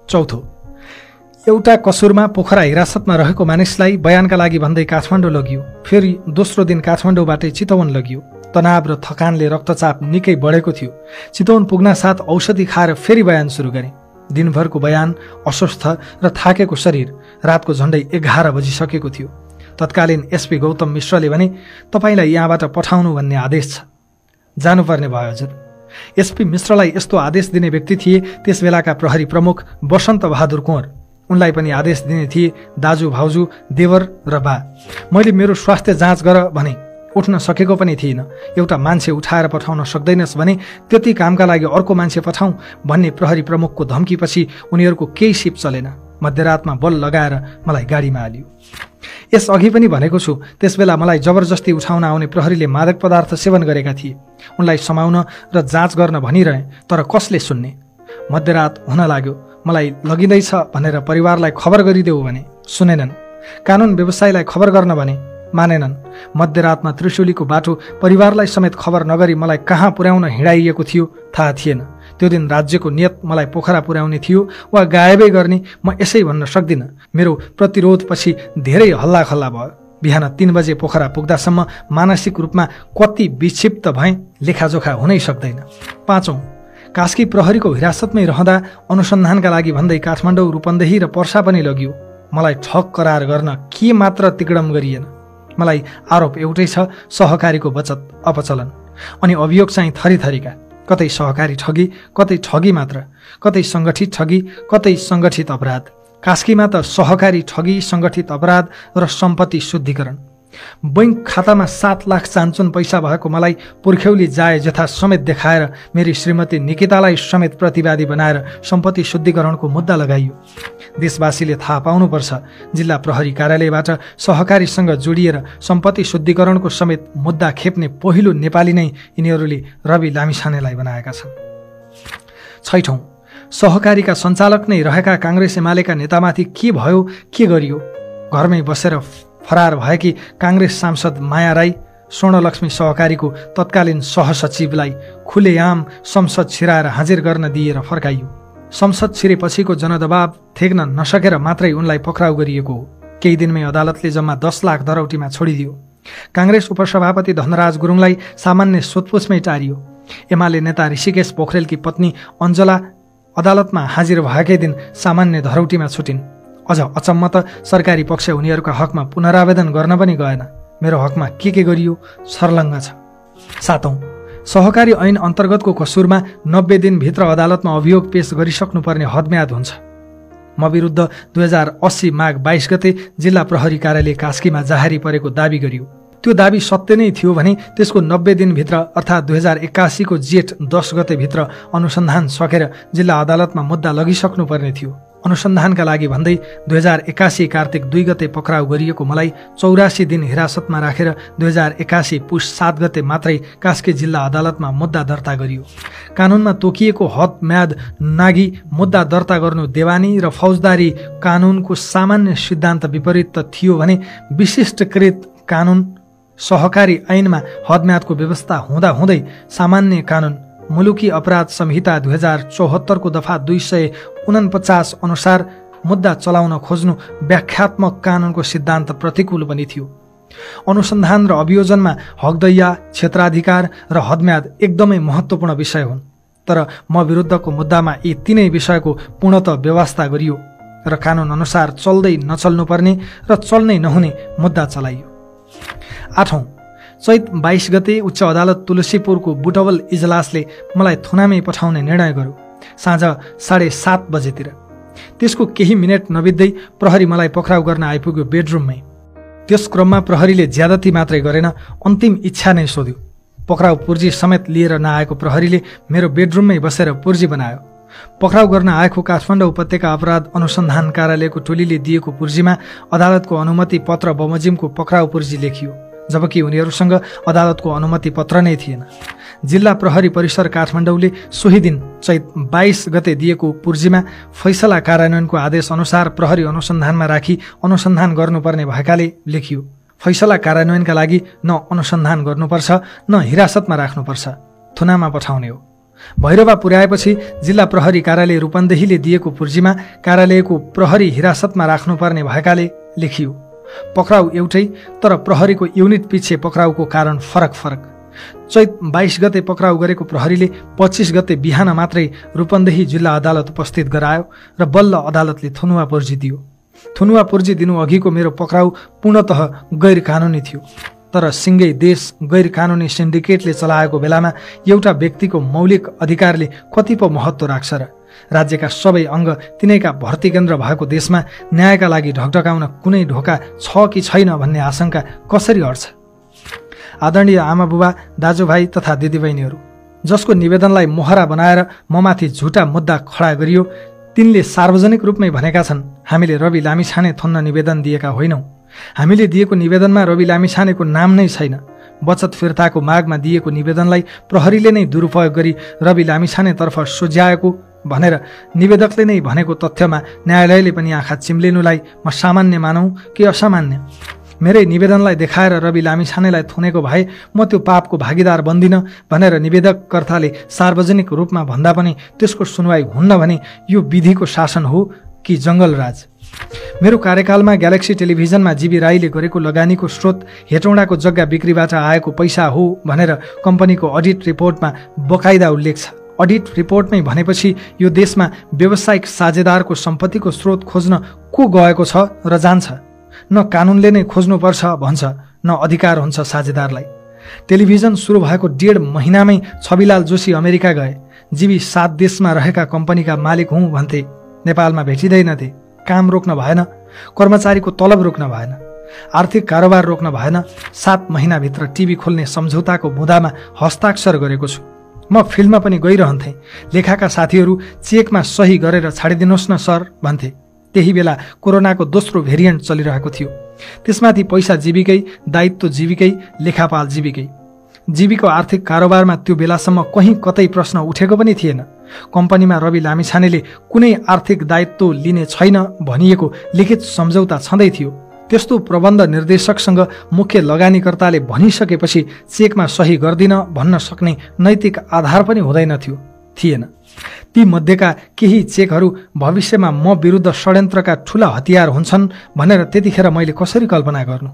Speaker 1: चौथो, एउटा कसुरमा पोखरा हिरासतमा रहेको मानिसलाई बयानका लागि भन्दै काठमाडौँ लगियो। फेरि दोस्रो दिन काठमाडौँबाटै चितवन लगियो। तनाव र थकानले रक्तचाप निकै बढेको थियो। चितवन पुग्न साथ औषधि खाएर फेरि बयान सुरु गरेँ। दिनभरको बयान, अस्वस्थ र थाकेको शरीर, रातको झन्डै 11 बजिसकेको थियो। तत्कालीन एसपी गौतम मिश्रले भने, तपाईलाई यहाँबाट पठाउनु भन्ने आदेश छ। जानुपर्ने भयो हजुर। एसपी मिश्रलाई यस्तो आदेश दिने व्यक्ति थिए त्यस बेलाका प्रहरी प्रमुख वसन्त बहादुर कुँवर। उनलाई पनि आदेश दिने थिए दाजु, भाउजू, देवर र बा। मैले मेरो स्वास्थ्य जाँच गर भने उठ्न सकेको पनि थिइनँ। एउटा मान्छे उठाएर पठाउन सक्दैनस् भने त्यति कामका लागि अर्को मान्छे पठाउँ भन्ने प्रहरी प्रमुखको धम्कीपछि उनीहरूको केही सिप चलेन। मध्यरातमा बल लगाएर मलाई गाडीमा हालियो। यसअघि पनि भनेको छु, त्यसबेला मलाई जबरजस्ती उठाउन आउने प्रहरीले मादक पदार्थ सेवन गरेका थिए। उनलाई समाउन र जाँच गर्न भनिरहे, तर कसले सुन्ने? मध्यरात हुन लाग्यो। मलाई लगिँदैछ भनेर परिवारलाई खबर गरिदेऊ भने सुनेनन्। कानुन व्यवसायीलाई खबर गर्न भने मानेनन्। मध्यरातमा त्रिशुलीको बाटो परिवारलाई समेत खबर नगरी मलाई कहाँ पुर्याउन हिँडाइएको थियो थाहा थिएन। त्यो दिन राज्यको नियत मलाई पोखरा पुर्याउने थियो वा गायबै गर्ने म यसै भन्न सक्दिनँ। मेरो प्रतिरोधपछि धेरै हल्लाखल्ला भयो। बिहान 3 बजे पोखरा पुग्दासम्म मानसिक रूपमा कति विक्षिप्त भएँ लेखाजोखा हुनै सक्दैन। पाँचौं, कास्की प्रहरीको हिरासतमै रहँदा अनुसन्धानका लागि भन्दै काठमाडौँ, रूपन्देही र पर्सा पनि लगियो। मलाई ठग करार गर्न के मात्र तिकडम गरिएन। मलाई आरोप एउटै छ, सहकारीको बचत अपचलन। अनि अभियोग चाहिँ थरीथरीका, कतै सहकारी ठगी, कतै ठगी मात्र, कतै सङ्गठित ठगी, कतै सङ्गठित अपराध। कास्कीमा त सहकारी ठगी, सङ्गठित अपराध र सम्पत्ति शुद्धिकरण। बैंक खातामा 7 लाख चान्चुन पैसा भएको मलाई पुर्ख्यौली जाय जथा समेत देखाएर मेरी श्रीमती निकितालाई समेत प्रतिवादी बनाएर सम्पत्ति शुद्धिकरणको मुद्दा लगाइयो। देशवासीले थाहा पाउनुपर्छ, जिल्ला प्रहरी कार्यालयबाट सहकारीसँग जोडिएर सम्पत्ति शुद्धिकरणको समेत मुद्दा खेप्ने पहिलो नेपाली नै यिनीहरूले रवि लामिछानेलाई बनाएका छन्। छैठौं, सहकारीका सञ्चालक नै रहेका काङ्ग्रेस एमालेका नेतामाथि के भयो, के गरियो? घरमै बसेर फरार भएकी काङ्ग्रेस सांसद माया राई स्वर्णलक्ष्मी सहकारीको तत्कालीन सहसचिवलाई खुलेआम संसद छिराएर हाजिर गर्न दिएर फर्काइयो। संसद छिरेपछिको जनदबाव थेग्न नसकेर मात्रै उनलाई पक्राउ गरिएको हो। केही दिनमै अदालतले जम्मा 10 लाख दरौटीमा छोडिदियो। काङ्ग्रेस उपसभापति धनराज गुरुङलाई सामान्य सोधपुछमै टारियो। एमाले नेता ऋषिकेश पोखरेलकी पत्नी अञ्जला अदालतमा हाजिर भएकै दिन सामान्य धरौटीमा छुटिन्। अझ अचम्म त सरकारी पक्ष उनीहरूका हकमा पुनरावेदन गर्न पनि गएन। मेरो हकमा के गरियो सर्लङ्ग छ। सातौं, सहकारी ऐन अन्तर्गतको कसुरमा 90 दिनभित्र अदालतमा अभियोग पेश गरिसक्नुपर्ने हदम्याद हुन्छ। म विरुद्ध 2080 माघ 22 गते जिल्ला प्रहरी कार्यालय कास्कीमा जाहेरी परेको दाबी गरियो। त्यो दाबी सत्य नै थियो भने त्यसको 90 दिनभित्र अर्थात् 2081 को जेठ 10 गतेभित्र अनुसन्धान सकेर जिल्ला अदालतमा मुद्दा लगिसक्नुपर्ने थियो। अनुसन्धानका लागि भन्दै 2081 कार्तिक 2 गते पक्राउ गरिएको मलाई 84 दिन हिरासतमा राखेर 2081 पुष 7 गते मात्रै कास्की जिल्ला अदालतमा मुद्दा दर्ता गरियो। कानुनमा तोकिएको हद म्याद नागी मुद्दा दर्ता गर्नु देवानी र फौजदारी कानुनको सामान्य सिद्धान्त विपरीत त थियो भने विशिष्टकृत कानुन सहकारी ऐनमा हदम्यादको व्यवस्था हुँदाहुँदै सामान्य कानुन मुलुकी अपराध संहिता 2074 को दफा 249 अनुसार मुद्दा चलाउन खोज्नु व्याख्यात्मक कानुनको सिद्धान्त प्रतिकूल पनि थियो। अनुसन्धान र अभियोजनमा हकदैया, क्षेत्राधिकार र हदम्याद एकदमै महत्त्वपूर्ण विषय हुन्। तर म विरुद्धको मुद्दामा यी तीनै विषयको पूर्णतः व्यवस्था गरियो र कानुन अनुसार चल्दै नचल्नुपर्ने र चल्नै नहुने मुद्दा चलाइयो। आठौं, चैत 22 गते उच्च अदालत तुलसीपुरको बुटवल इजलासले मलाई थुनामै पठाउने निर्णय गर्यो साँझ 7:30 बजेतिर। त्यसको केही मिनेट नबित्दै प्रहरी मलाई पक्राउ गर्न आइपुग्यो बेडरुममै। त्यस क्रममा प्रहरीले ज्यादती मात्रै गरेन, अन्तिम इच्छा नै सोध्यो। पक्राउ पूर्जी समेत लिएर नआएको प्रहरीले मेरो बेडरुममै बसेर पूर्जी बनायो। पक्राउ गर्न आएको काठमाडौँ उपत्यका अपराध अनुसन्धान कार्यालयको टोलीले दिएको पूर्जीमा अदालतको अनुमति पत्र बमोजिमको पक्राउ पूर्जी लेखियो, जबकि उनीहरूसँग अदालतको अनुमति पत्र नै थिएन। जिल्ला प्रहरी परिसर काठमाडौँले सोही दिन चैत 22 गते दिएको पूर्जीमा फैसला कार्यान्वयनको आदेश अनुसार प्रहरी अनुसन्धानमा राखी अनुसन्धान गर्नुपर्ने भएकाले लेखियो। फैसला कार्यान्वयनका लागि न अनुसन्धान गर्नुपर्छ न हिरासतमा राख्नुपर्छ, थुनामा पठाउने हो। भैरवा पुर्याएपछि जिल्ला प्रहरी कार्यालय रूपन्देहीले दिएको पूर्जीमा कार्यालयको प्रहरी हिरासतमा राख्नुपर्ने भएकाले लेखियो। पक्राउ एउटै, तर प्रहरीको युनिट पिछे पक्राउको कारण फरक फरक। चैत 22 गते पक्राउ गरेको प्रहरीले 25 गते बिहान मात्रै रूपन्देही जिल्ला अदालत उपस्थित गरायो र बल्ल अदालतले थुनुवा पूर्जी दियो। थुनुवा पूर्जी दिनु अघिको मेरो पक्राउ पूर्णतः गैर कानुनी थियो, तर सिङ्गै देश गैर कानुनी सिन्डिकेटले चलाएको बेलामा एउटा व्यक्तिको मौलिक अधिकारले कति पो महत्त्व राख्छ र? राज्यका सबै अङ्ग तिनैका भर्ती केन्द्र भएको देशमा न्यायका लागि ढकढकाउन कुनै ढोका छ कि छैन भन्ने आशंका कसरी हट्छ? आदरणीय आमाबुबा, दाजुभाइ तथा दिदीबहिनीहरू, जसको निवेदनलाई मोहरा बनाएर ममाथि झुटा मुद्दा खडा गरियो, तिनले सार्वजनिक रूपमै भनेका छन् हामीले रवि लामिछाने थुन्न निवेदन दिएका होइनौँ। हामीले दिएको निवेदनमा रवि लामिछानेको नाम नै छैन। बचत फिर्ताको मागमा दिएको निवेदनलाई प्रहरीले नै दुरुपयोग गरी रवि लामिछानेतर्फ सुझ्याएको भनेर निवेदकले नै भनेको तथ्यमा न्यायालयले पनि आँखा चिम्लिनुलाई म सामान्य मानौँ कि असामान्य? मेरै निवेदनलाई देखाएर रवि लामिछानेलाई थुनेको भए म त्यो पापको भागीदार बन्दिन भनेर निवेदककर्ताले सार्वजनिक रूपमा भन्दा पनि त्यसको सुनवाई हुन्न भने यो विधिको शासन हो कि जङ्गलराज? मेरो कार्यकालमा ग्यालेक्सी टेलिभिजनमा जीबी राईले गरेको लगानीको स्रोत हेटौँडाको जग्गा बिक्रीबाट आएको पैसा हो भनेर कम्पनीको अडिट रिपोर्टमा बकाइदा उल्लेख छ। अडिट रिपोर्टमै भनेपछि यो देशमा व्यावसायिक साझेदारको सम्पत्तिको स्रोत खोज्न को गएको छ र जान्छ? न कानुनले नै खोज्नुपर्छ भन्छ, न अधिकार हुन्छ साझेदारलाई। टेलिभिजन सुरु भएको 1.5 महिनामै छविलाल जोशी अमेरिका गए। जीबी 7 देशमा रहेका कम्पनीका मालिक हुँ भन्थे, नेपालमा भेटिँदैनथे। काम रोक्न भएन, कर्मचारीको तलब रोक्न भएन, आर्थिक कारोबार रोक्न भएन। 7 महिनाभित्र टिभी खोल्ने सम्झौताको बुँदामा हस्ताक्षर गरेको छु। म फिल्डमा पनि गइरहन्थेँ। लेखाका साथीहरू चेकमा सही गरेर छाडिदिनुहोस् न सर भन्थे। त्यही बेला कोरोनाको दोस्रो भेरिएन्ट चलिरहेको थियो। त्यसमाथि पैसा जीविकै, दायित्व जीविकै, लेखापाल जीविकै। जीविको आर्थिक कारोबारमा त्यो बेलासम्म कहीँ कतै प्रश्न उठेको पनि थिएन। कम्पनीमा रवि लामिछानेले कुनै आर्थिक दायित्व लिने छैन भनिएको लिखित सम्झौता छँदै थियो। त्यस्तो प्रबन्ध निर्देशकसँग मुख्य लगानीकर्ताले भनिसकेपछि चेकमा सही गर्दिन भन्न सक्ने नैतिक आधार पनि हुँदैन थिएन। ती मध्येका केही चेकहरू भविष्यमा म विरुद्ध षड्यन्त्रका ठूला हतियार हुन्छन् भनेर त्यतिखेर मैले कसरी कल्पना गर्नु?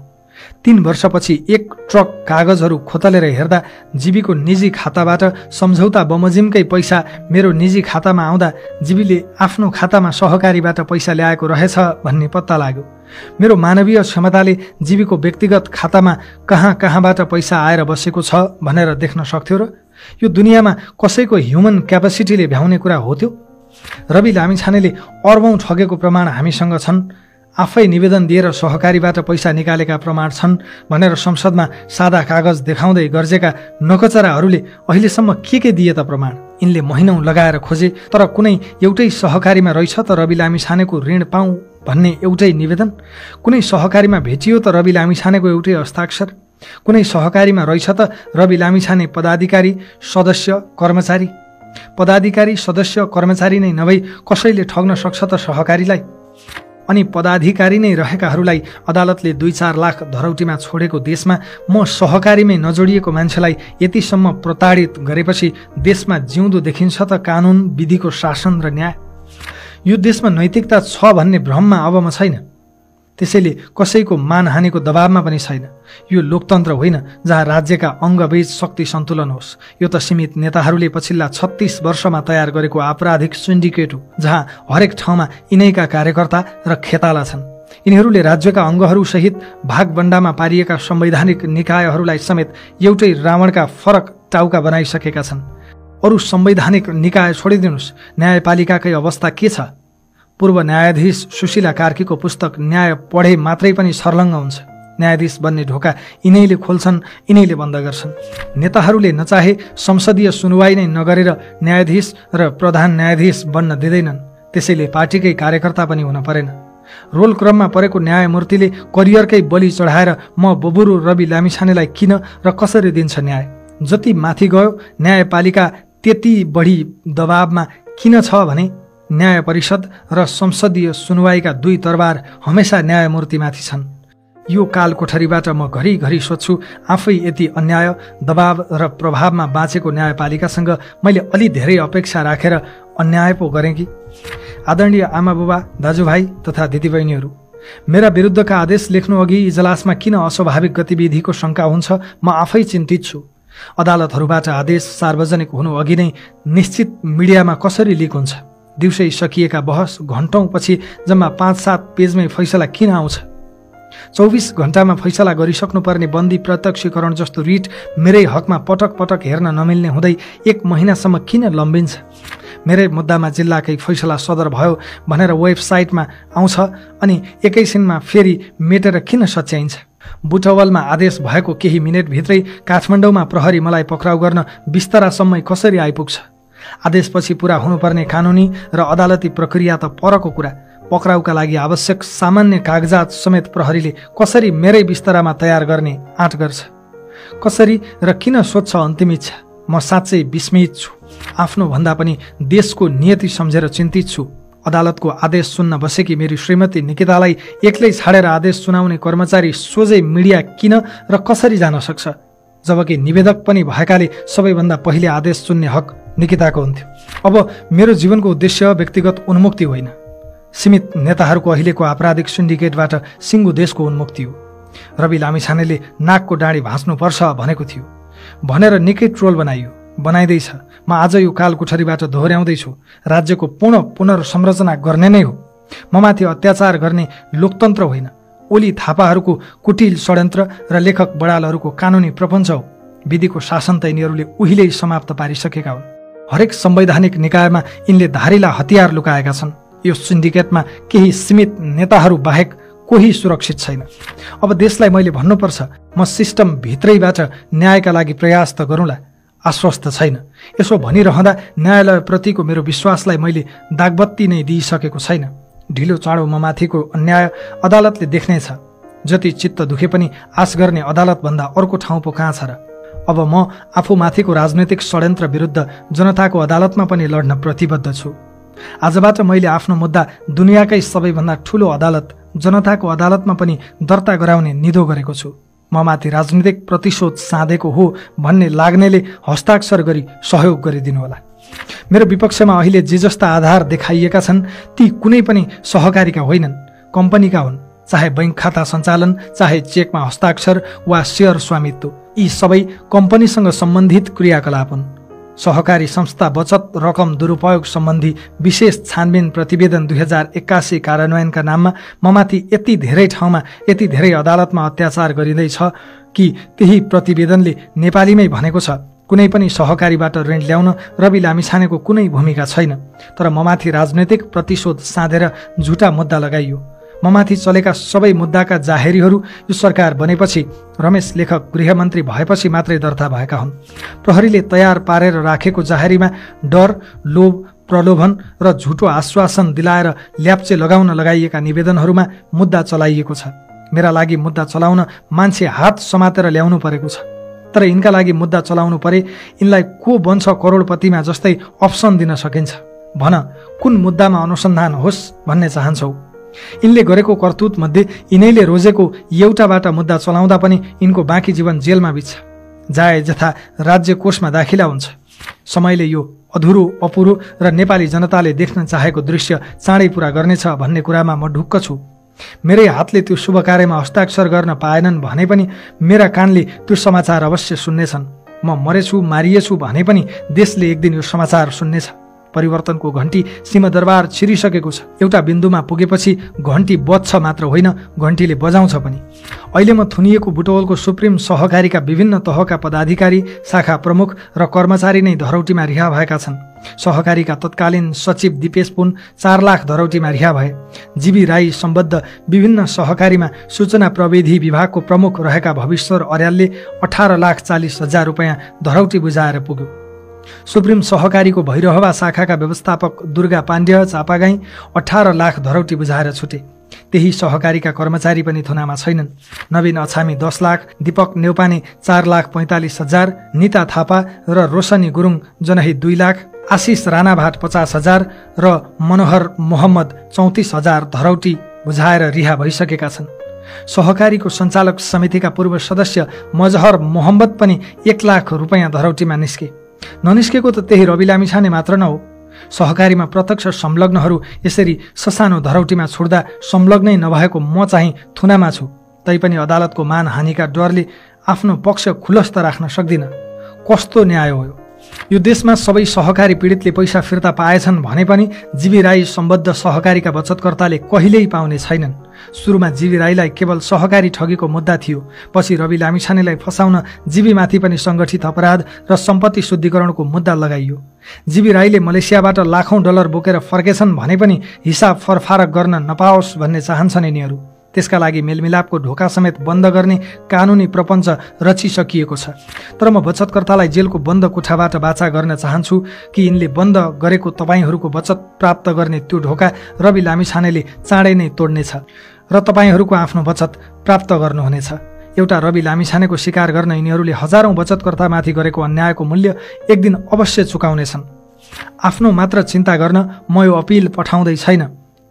Speaker 1: 3 वर्षपछि 1 ट्रक कागजहरू खोतलेर हेर्दा जीबीको निजी खाताबाट सम्झौता बमोजिमकै पैसा मेरो निजी खातामा आउँदा जीबीले आफ्नो खातामा सहकारीबाट पैसा ल्याएको रहेछ भन्ने पत्ता लाग्यो। मेरो मानवीय क्षमताले जीबीको व्यक्तिगत खातामा कहाँबाट पैसा आएर बसेको छ भनेर देख्न सक्थ्यो र? यो दुनियाँमा कसैको ह्युमन क्यापासिटीले भ्याउने कुरा हो त्यो? रवि लामिछानेले अर्बौं ठगेको प्रमाण हामीसँग छन्। आफै निवेदन दिएर सहकारीबाट पैसा निकालेका प्रमाण छन् भनेर संसदमा सादा कागज देखाउँदै गर्जेका नकचराहरूले अहिलेसम्म के दिए त प्रमाण? यिनले महिनौं लगाएर खोजे, तर कुनै एउटै सहकारीमा रहेछ त रवि लामिछानेको ऋण पाऊँ भन्ने एउटै निवेदन? कुनै सहकारीमा भेटियो त रवि लामिछानेको एउटै हस्ताक्षर? कुनै सहकारीमा रहेछ त रवि लामिछाने पदाधिकारी, सदस्य, कर्मचारी? पदाधिकारी, सदस्य, कर्मचारी नै नभई कसैले ठग्न सक्छ त सहकारीलाई? अनि पदाधिकारी नै रहेकाहरूलाई अदालतले 2-4 लाख धरौटीमा छोडेको देशमा म सहकारीमै नजोडिएको मान्छेलाई यतिसम्म प्रताडित गरेपछि देशमा जिउँदो देखिन्छ त कानुन, विधिको शासन र न्याय? यो देशमा नैतिकता छ भन्ने भ्रममा अब म छैन। त्यसैले कसैको मानहानिको दबावमा पनि छैन। यो लोकतन्त्र होइन जहाँ राज्यका अङ्गबीच शक्ति सन्तुलन होस्। यो त सीमित नेताहरूले पछिल्ला 36 वर्षमा तयार गरेको आपराधिक सिन्डिकेट हो, जहाँ हरेक ठाउँमा यिनैका कार्यकर्ता र खेताला छन्। यिनीहरूले राज्यका अङ्गहरू सहित भागबण्डामा पारिएका संवैधानिक निकायहरूलाई समेत एउटै रावणका फरक टाउका बनाइसकेका छन्। अरू संवैधानिक निकाय छोडिदिनुहोस्, न्यायपालिकाकै अवस्था के छ? पूर्व न्यायाधीश सुशीला कार्कीको पुस्तक न्याय पढे मात्रै पनि सर्लङ्ग हुन्छ। न्यायाधीश बन्ने ढोका यिनैले खोल्छन्, यिनैले बन्द गर्छन्। नेताहरूले नचाहे संसदीय सुनवाई नै नगरेर न्यायाधीश र प्रधान न्यायाधीश बन्न दिँदैनन्। त्यसैले पार्टीकै कार्यकर्ता पनि हुन परेन। रोल क्रममा परेको न्यायमूर्तिले करियरकै बलि चढाएर म बबुरु रवि लामिछानेलाई किन र कसरी दिन्छ न्याय? जति माथि गयो न्यायपालिका त्यति बढी दबावमा किन छ भने न्याय परिषद र संसदीय सुनवाईका दुई तरबार हमेसा न्यायमूर्तिमाथि छन्। यो काल कोठरीबाट म घरिघरि सोध्छु, आफै यति अन्याय, दबाव र प्रभावमा बाँचेको न्यायपालिकासँग मैले अलि धेरै अपेक्षा राखेर अन्याय पो गरेँ कि? आदरणीय आमाबुबा, दाजुभाइ तथा दिदीबहिनीहरू, मेरा विरुद्धका आदेश लेख्नु अघि इजलासमा किन अस्वाभाविक गतिविधिको शङ्का हुन्छ म आफै चिन्तित छु। अदालतहरूबाट आदेश सार्वजनिक हुनु अघि नै निश्चित मिडियामा कसरी लिक हुन्छ? दिउँसै सकिएका बहस घण्टौँपछि जम्मा 5-7 पेजमै फैसला किन आउँछ? 24 घण्टामा फैसला गरिसक्नुपर्ने बन्दी प्रत्यक्षीकरण जस्तो रिट मेरै हकमा पटक पटक हेर्न नमिल्ने हुँदै 1 महिनासम्म किन लम्बिन्छ? मेरै मुद्दामा जिल्लाकै फैसला सदर भयो भनेर वेबसाइटमा आउँछ अनि एकैछिनमा फेरि मेटेर किन सच्याइन्छ? बुटवलमा आदेश भएको केही मिनेटभित्रै काठमाडौँमा प्रहरी मलाई पक्राउ गर्न बिस्तरासम्मै कसरी आइपुग्छ? आदेशपछि पुरा हुनुपर्ने कानुनी र अदालती प्रक्रिया त परको कुरा। पक्राउका लागि आवश्यक सामान्य कागजात समेत प्रहरीले कसरी मेरै बिस्तरामा तयार गर्ने आँट गर्छ? कसरी र किन सोध्छ अन्तिम इच्छा? म साँच्चै विस्मित छु। आफ्नो भन्दा पनि देशको नियति सम्झेर चिन्तित छु। अदालतको आदेश सुन्न बसेकी मेरी श्रीमती निकितालाई एक्लै छाडेर आदेश सुनाउने कर्मचारी सोझै मिडिया किन र कसरी जान सक्छ? जबकि निवेदक पनि भएकाले सबैभन्दा पहिले आदेश सुन्ने हक निकिताको हुन्थ्यो। अब मेरो जीवनको उद्देश्य व्यक्तिगत उन्मुक्ति होइन, सीमित नेताहरूको अहिलेको आपराधिक सिन्डिकेटबाट सिङ्गो देशको उन्मुक्ति हो। रवि लामिछानेले नाकको डाँडी भाँच्नुपर्छ भनेको थियो भनेर निकै ट्रोल बनाइयो, बनाइँदैछ। म आज यो काल कोठरीबाट दोहोर्याउँदैछु, राज्यको पुनर्संरचना गर्ने नै हो। ममाथि अत्याचार गर्ने लोकतन्त्र होइन, ओली थापाहरूको कुटिल षड्यन्त्र र लेखक बडालहरूको कानुनी प्रपञ्च हो। विधिको शासन त यिनीहरूले उहिल्यै समाप्त पारिसकेका हुन्। हरेक संवैधानिक निकायमा यिनले धारिला हतियार लुकाएका छन्। यो सिन्डिकेटमा केही सीमित नेताहरू बाहेक कोही सुरक्षित छैन। अब देशलाई मैले भन्नुपर्छ, म सिस्टम भित्रैबाट न्यायका लागि प्रयास त गरौँला, आश्वस्त छैन। यसो भनिरहँदा न्यायालयप्रतिको मेरो विश्वासलाई मैले दागबत्ती नै दिइसकेको छैन। ढिलो चाँडो ममाथिको अन्याय अदालतले देख्नेछ। जति चित्त दुखे पनि आश गर्ने अदालतभन्दा अर्को ठाउँ पो कहाँ छ र? अब म आफूमाथिको राजनैतिक षड्यन्त्र विरुद्ध जनताको अदालतमा पनि लड्न प्रतिबद्ध छु। आजबाट मैले आफ्नो मुद्दा दुनियाँकै सबैभन्दा ठुलो अदालत जनताको अदालतमा पनि दर्ता गराउने निधो गरेको छु। ममाथि राजनीतिक प्रतिशोध साधेको हो भन्ने लाग्नेले हस्ताक्षर गरी सहयोग गरिदिनुहोला। मेरो विपक्षमा अहिले जे जस्ता आधार देखाइएका छन् ती कुनै पनि सहकारीका होइनन्, कम्पनीका हुन्। चाहे बैंक खाता सञ्चालन, चाहे चेकमा हस्ताक्षर वा सेयर स्वामित्व, यी सबै कम्पनीसँग सम्बन्धित क्रियाकलाप हुन्। सहकारी संस्था बचत रकम दुरुपयोग सम्बन्धी विशेष छानबिन प्रतिवेदन 2081 कार्यान्वयनका नाममा ममाथि यति धेरै ठाउँमा, यति धेरै अदालतमा अत्याचार गरिँदैछ कि त्यही प्रतिवेदनले नेपालीमै भनेको छ, कुनै पनि सहकारीबाट ऋण ल्याउन रवि लामिछानेको कुनै भूमिका छैन। तर ममाथि राजनैतिक प्रतिशोध साधेर झुटा मुद्दा लगाइयो। ममाथि चलेका सबै मुद्दाका जाहेरीहरू यो सरकार बनेपछि, रमेश लेखक गृहमन्त्री भएपछि मात्रै दर्ता भएका हुन्। प्रहरीले तयार पारेर राखेको जाहेरीमा डर, लोभ, प्रलोभन र झुटो आश्वासन दिलाएर ल्याप्चे लगाउन लगाइएका निवेदनहरूमा मुद्दा चलाइएको छ। मेरा लागि मुद्दा चलाउन मान्छे हात समातेर ल्याउनु परेको छ। तर यिनका लागि मुद्दा चलाउनु परे यिनलाई को बन्छ करोडपतिमा जस्तै अप्सन दिन सकिन्छ? भन, कुन मुद्दामा अनुसन्धान होस् भन्ने चाहन्छौ? यिनले गरेको करतुत मध्ये यिनैले रोजेको एउटाबाट मुद्दा चलाउँदा पनि यिनको बाँकी जीवन जेलमा बित्छ। जाए जथा राज्य कोषमा दाखिला हुन्छ। समयले यो अधुरो, अपुरो र नेपाली जनताले देख्न चाहेको दृश्य चाँडै पुरा गर्नेछ भन्ने कुरामा म ढुक्क छु। मेरै हातले त्यो शुभ कार्यमा हस्ताक्षर गर्न पाएनन् भने पनि मेरा कानले त्यो समाचार अवश्य सुन्नेछन्। म मरेछु, मारिएछु भने पनि देशले एक दिन यो समाचार सुन्नेछ। परिवर्तनको घण्टी सिंहदरबार छिरिसकेको छ। एउटा बिन्दुमा पुगेपछि घण्टी बज्छ मात्र होइन, घण्टीले बजाउँछ पनि। अहिले म थुनिएको बुटवलको सुप्रिम सहकारीका विभिन्न तहका पदाधिकारी, शाखा प्रमुख र कर्मचारी नै धरौटीमा रिहा भएका छन्। सहकारीका तत्कालीन सचिव दिपेश पुन 4 लाख धरौटीमा रिहा भए। जीवी राई सम्बद्ध विभिन्न सहकारीमा सूचना प्रविधि विभागको प्रमुख रहेका भविश्वर अर्यालले 18,40,000 रुपैयाँ धरौटी बुझाएर पुग्यो। सुप्रिम सहकारीको भैरहवा शाखाका व्यवस्थापक दुर्गा पाण्ड्य चापागाई 18 लाख धरौटी बुझाएर छुटे। त्यही सहकारीका कर्मचारी पनि थुनामा छैनन्। नवीन अछामी 10 लाख, दीपक नेउपाने 4,45,000, निता थापा र रोशनी गुरुङ जनही 2 लाख, आशिष राणाभाट 50,000 र मनोहर मोहम्मद 34,000 धरौटी बुझाएर रिहा भइसकेका छन्। सहकारीको सञ्चालक समितिका पूर्व सदस्य मजहर मोहम्मद पनि 1 लाख रुपैयाँ धरौटीमा निस्के। ननिस्केको त त्यही रवि लामिछाने मात्र न हो। सहकारीमा प्रत्यक्ष संलग्नहरू यसरी ससानो धरौटीमा छुट्दा संलग्नै नभएको म चाहिँ थुनामा छु। तैपनि अदालतको मानहानिका डरले आफ्नो पक्ष खुलस्त राख्न सक्दिनँ। कस्तो न्याय हो यो? देशमा सबै सहकारी पीडितले पैसा फिर्ता पाएछन् भने पनि जीवी राई सम्बद्ध सहकारीका बचतकर्ताले कहिल्यै पाउने छैनन्। सुरुमा जीवी राईलाई केवल सहकारी ठगीको मुद्दा थियो। पछि रवि लामिछानेलाई फसाउन जीवीमाथि पनि सङ्गठित अपराध र सम्पत्ति शुद्धिकरणको मुद्दा लगाइयो। जीवी राईले मलेसियाबाट लाखौं डलर बोकेर फर्केछन् भने पनि हिसाब फरफारक गर्न नपाओस् भन्ने चाहन्छन् यिनीहरू। त्यसका लागि मेलमिलापको ढोका समेत बन्द गर्ने कानुनी प्रपञ्च रचिसकिएको छ। तर म बचतकर्तालाई जेलको बन्द कोठाबाट बाचा गर्न चाहन्छु कि यिनले बन्द गरेको तपाईँहरूको बचत प्राप्त गर्ने त्यो ढोका रवि लामिछानेले चाँडै नै तोड्नेछ र तपाईँहरूको आफ्नो बचत प्राप्त गर्नुहुनेछ। एउटा रवि लामिछानेको शिकार गर्न यिनीहरूले हजारौं बचतकर्तामाथि गरेको अन्यायको मूल्य एक दिन अवश्य चुकाउनेछन्। आफ्नो मात्र चिन्ता गर्न म यो अपिल पठाउँदै छैन।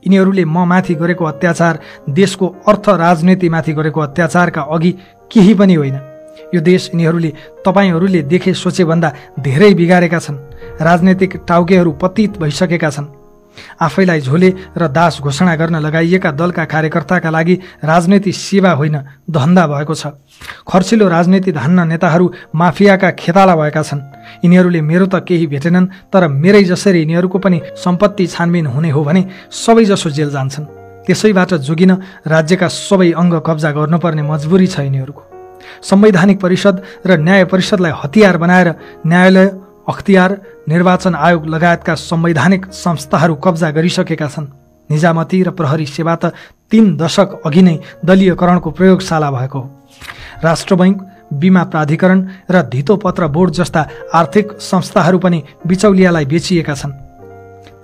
Speaker 1: यिनीहरूले म माथि गरेको अत्याचार देशको अर्थ राजनीतिमाथि गरेको अत्याचारका अघि केही पनि होइन। यो देश यिनीहरूले तपाईँहरूले देखे सोचेभन्दा धेरै बिगारेका छन्। राजनीतिक टाउकेहरू पतित भइसकेका छन्। आफैलाई झोले र दास घोषणा गर्न लगाइएका दलका कार्यकर्ताका लागि राजनीति सेवा होइन, धन्दा भएको छ। खर्चिलो राजनीति धान्न नेताहरू माफियाका खेताला भएका छन्। यिनीहरूले मेरो त केही भेटेनन्, तर मेरै जसरी यिनीहरूको पनि सम्पत्ति छानबिन हुने हो भने सबैजसो जेल जान्छन्। त्यसैबाट जोगिन राज्यका सबै अङ्ग कब्जा गर्नुपर्ने मजबुरी छ यिनीहरूको। संवैधानिक परिषद र न्याय परिषदलाई हतियार बनाएर न्यायालय, अख्तियार, निर्वाचन आयोग लगायतका संवैधानिक संस्थाहरू कब्जा गरिसकेका छन्। निजामती र प्रहरी सेवा त 3 दशक अघि नै दलीयकरणको प्रयोगशाला भएको हो। राष्ट्र बैंक, बीमा प्राधिकरण र धितोपत्र बोर्ड जस्ता आर्थिक संस्थाहरू पनि बिचौलियालाई बेचिएका छन्।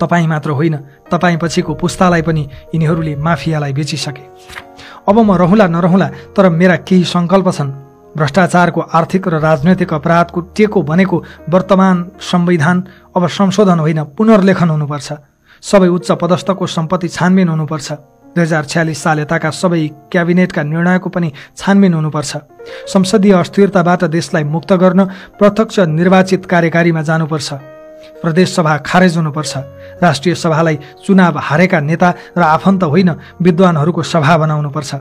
Speaker 1: तपाईँ मात्र होइन, तपाईँ पछिको पुस्तालाई पनि यिनीहरूले माफियालाई बेचिसके। अब म रहँला नरहँला, तर मेरा केही सङ्कल्प छन्। भ्रष्टाचारको आर्थिक र राजनैतिक अपराधको टेको बनेको वर्तमान संविधान अब संशोधन होइन, पुनर्लेखन हुनुपर्छ। सबै उच्च पदस्थको सम्पत्ति छानबिन हुनुपर्छ। 2046 साल यताका सबै क्याबिनेटका निर्णयको पनि छानबिन हुनुपर्छ। संसदीय अस्थिरताबाट देशलाई मुक्त गर्न प्रत्यक्ष निर्वाचित कार्यकारीमा जानुपर्छ। प्रदेश सभा खारेज हुनुपर्छ। राष्ट्रिय सभालाई चुनाव हारेका नेता र आफन्त होइन, विद्वानहरूको सभा बनाउनुपर्छ।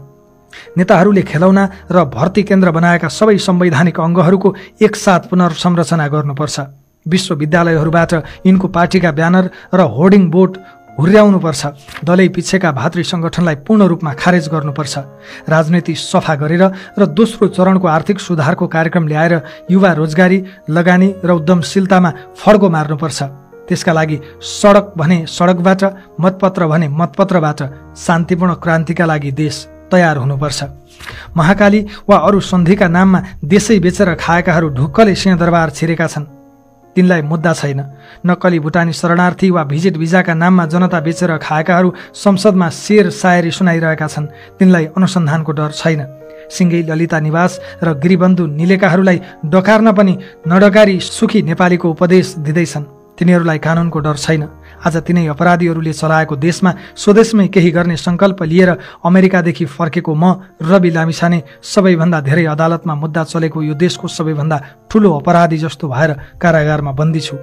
Speaker 1: नेताहरूले खेलौना र भर्ती केन्द्र बनाएका सबै संवैधानिक अङ्गहरूको एकसाथ पुनर्संरचना गर्नुपर्छ। विश्वविद्यालयहरूबाट यिनको पार्टीका ब्यानर र होर्डिङ बोर्ड हुर्याउनुपर्छ। दलै पिछेका भातृ सङ्गठनलाई पूर्ण रूपमा खारेज गर्नुपर्छ। राजनीति सफा गरेर र दोस्रो चरणको आर्थिक सुधारको कार्यक्रम ल्याएर युवा रोजगारी, लगानी र उद्यमशीलतामा फड्को मार्नुपर्छ। त्यसका लागि सडक भने सडकबाट, मतपत्र भने मतपत्रबाट शान्तिपूर्ण क्रान्तिका लागि देश तयार हुनुपर्छ। महाकाली वा अरू सन्धिका नाममा देशै बेचेर खाएकाहरू ढुक्कले सिंहदरबार छिरेका छन्। तिनलाई मुद्दा छैन। नक्कली भुटानी शरणार्थी वा भिजिट भिजाका नाममा जनता बेचेर खाएकाहरू संसदमा शेर सायरी सुनाइरहेका छन्। तिनलाई अनुसन्धानको डर छैन। सिङ्गै ललिता निवास र गिरिबन्धु निलेकाहरूलाई डकार्न पनि नडकारी सुखी नेपालीको उपदेश दिँदैछन्। तिनीहरूलाई कानुनको डर छैन। आज तिनै अपराधीहरूले चलाएको देशमा स्वदेशमै केही गर्ने सङ्कल्प लिएर अमेरिकादेखि फर्केको म रवि लामिछाने सबैभन्दा धेरै अदालतमा मुद्दा चलेको यो देशको सबैभन्दा ठुलो अपराधी जस्तो भएर कारागारमा बन्दी छु।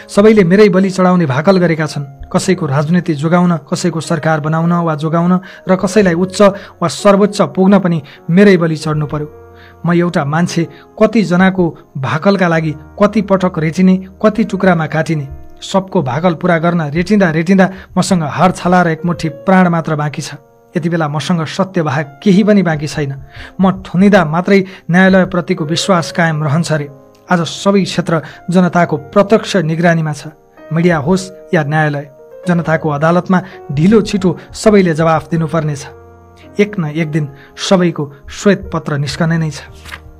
Speaker 1: सबैले मेरै बलि चढाउने भाकल गरेका छन्। कसैको राजनीति जोगाउन, कसैको सरकार बनाउन वा जोगाउन र कसैलाई उच्च वा सर्वोच्च पुग्न पनि मेरै बलि चढ्नु पर्यो। म एउटा मान्छे कतिजनाको भाकलका लागि कति पटक रेचिने, कति टुक्रामा काटिने, सबको भागल पूरा गर्न रेटिँदा मसँग हार छलाएर एक मुठी प्राण मात्र बाँकी छ। यति बेला मसँग सत्य बाहेक केही पनि बाँकी छैन। म ठुनिँदा मात्रै न्यायालयप्रतिको विश्वास कायम रहन्छ रे। आज सबै क्षेत्र जनताको प्रत्यक्ष निगरानीमा छ। मिडिया होस् या न्यायालय, जनताको अदालतमा ढिलो छिटो सबैले जवाफ दिनुपर्नेछ। एक न एक दिन सबैको श्वेत पत्र निस्कने नै छ।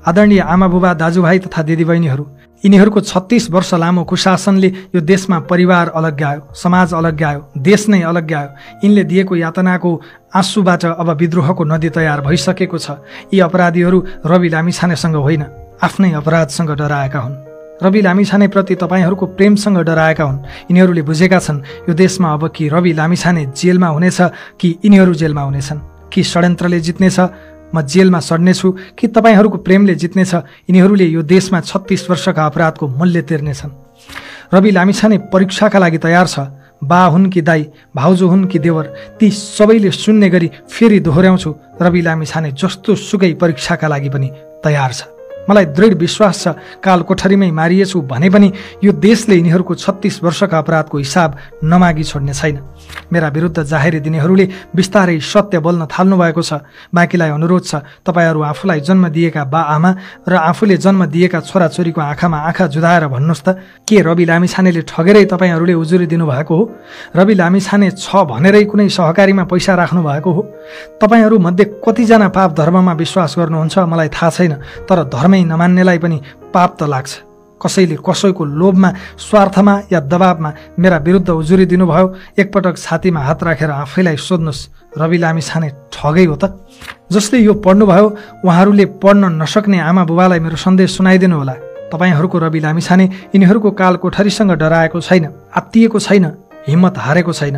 Speaker 1: आदरणीय आमा बुबा, दाजुभाइ तथा दिदीबहिनीहरू, यिनीहरूको 36 वर्ष लामो कुशासनले यो देशमा परिवार अलग्यायो, समाज अलग्यायो, देश नै अलग्यायो। यिनले दिएको यातनाको आँसुबाट अब विद्रोहको नदी तयार भइसकेको छ। यी अपराधीहरू रवि लामिछानेसँग होइन, आफ्नै अपराधसँग डराएका हुन्। रवि लामिछानेप्रति तपाईँहरूको प्रेमसँग डराएका हुन्। यिनीहरूले बुझेका छन् यो देशमा अब कि रवि लामिछाने जेलमा हुनेछ कि यिनीहरू जेलमा हुनेछन्। कि षड्यन्त्रले जित्नेछ, म जेलमा सड्नेछु, कि तपाईँहरूको प्रेमले जित्नेछ, यिनीहरूले यो देशमा 36 वर्षका अपराधको मूल्य तिर्नेछन्। रवि लामिछाने परीक्षाका लागि तयार छ। बा हुन् कि दाई, भाउजू हुन् कि देवर, ती सबैले सुन्ने गरी फेरि दोहोऱ्याउँछु, रवि लामिछाने जस्तो सुकै परीक्षाका लागि पनि तयार छ। मलाई दृढ विश्वास छ काल कोठरीमै मारिएछु भने पनि यो देशले यिनीहरूको 36 वर्षका अपराधको हिसाब नमागी छोड्ने छैन। मेरा विरुद्ध जाहेरी दिनेहरूले बिस्तारै सत्य बोल्न थाल्नु भएको छ। बाँकीलाई अनुरोध छ, तपाईँहरू आफूलाई जन्म दिएका बा आमा र आफूले जन्म दिएका छोराछोरीको आँखामा आँखा जुधाएर भन्नुहोस् त, के रवि लामिछानेले ठगेरै तपाईँहरूले उजुरी दिनुभएको हो? रवि लामिछाने छ भनेरै कुनै सहकारीमा पैसा राख्नु भएको हो? तपाईँहरू मध्ये कतिजना पाप धर्ममा विश्वास गर्नुहुन्छ मलाई थाहा छैन, तर धर्मै नमान्नेलाई पनि पाप त लाग्छ। कसैले कसैको लोभमा, स्वार्थमा या दबावमा मेरा विरुद्ध उजुरी दिनुभयो, एकपटक छातीमा हात राखेर आफैलाई सोध्नुहोस्, रवि लामिछाने ठगै हो त? जसले यो पढ्नुभयो उहाँहरूले पढ्न नसक्ने आमा बुबालाई मेरो सन्देश सुनाइदिनु होला। तपाईँहरूको रवि लामिछाने यिनीहरूको काल कोठरीसँग डराएको छैन, आत्तिएको छैन, हिम्मत हारेको छैन।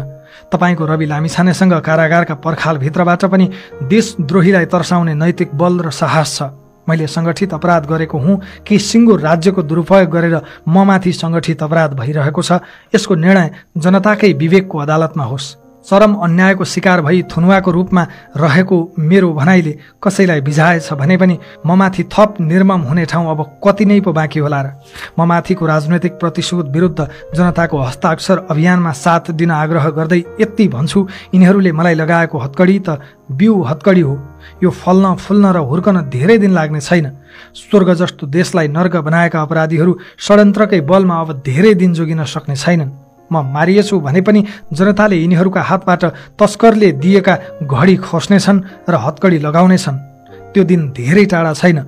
Speaker 1: तपाईँको रवि लामिछानेसँग कारागारका पर्खालभित्रबाट पनि देशद्रोहीलाई तर्साउने नैतिक बल र साहस छ। मैले सङ्गठित अपराध गरेको हुँ कि सिङ्गो राज्यको दुरुपयोग गरेर ममाथि सङ्गठित अपराध भइरहेको छ, यसको निर्णय जनताकै विवेकको अदालतमा होस्। चरम अन्यायको शिकार भई थुनुवाको रूपमा रहेको मेरो भनाइले कसैलाई बिझाएछ भने पनि ममाथि थप निर्मम हुने ठाउँ अब कति नै पो बाँकी होला र? ममाथिको राजनैतिक प्रतिशोध विरुद्ध जनताको हस्ताक्षर अभियानमा साथ दिन आग्रह गर्दै यति भन्छु, यिनीहरूले मलाई लगाएको हत्कडी त बिउ हत्कडी हो। यो फल्न फुल्न र हुर्कन धेरै दिन लाग्ने छैन। स्वर्ग जस्तो देशलाई नर्क बनाएका अपराधीहरू षड्यन्त्रकै बलमा अब धेरै दिन जोगिन सक्ने छैनन्। म मारिएछु भने पनि जनताले यिनीहरूका हातबाट तस्करले दिएका घडी खोस्नेछन् र हत्कडी लगाउनेछन्। त्यो दिन धेरै टाढा छैन।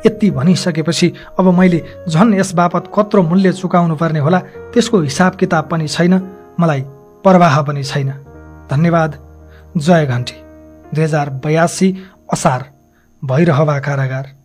Speaker 1: यति भनिसकेपछि अब मैले झन् यस बापत कत्रो मूल्य चुकाउनु पर्ने होला त्यसको हिसाब किताब पनि छैन, मलाई परवाह पनि छैन। धन्यवाद। जय घन्टी। 2082 असार, भैरहवा कारागार।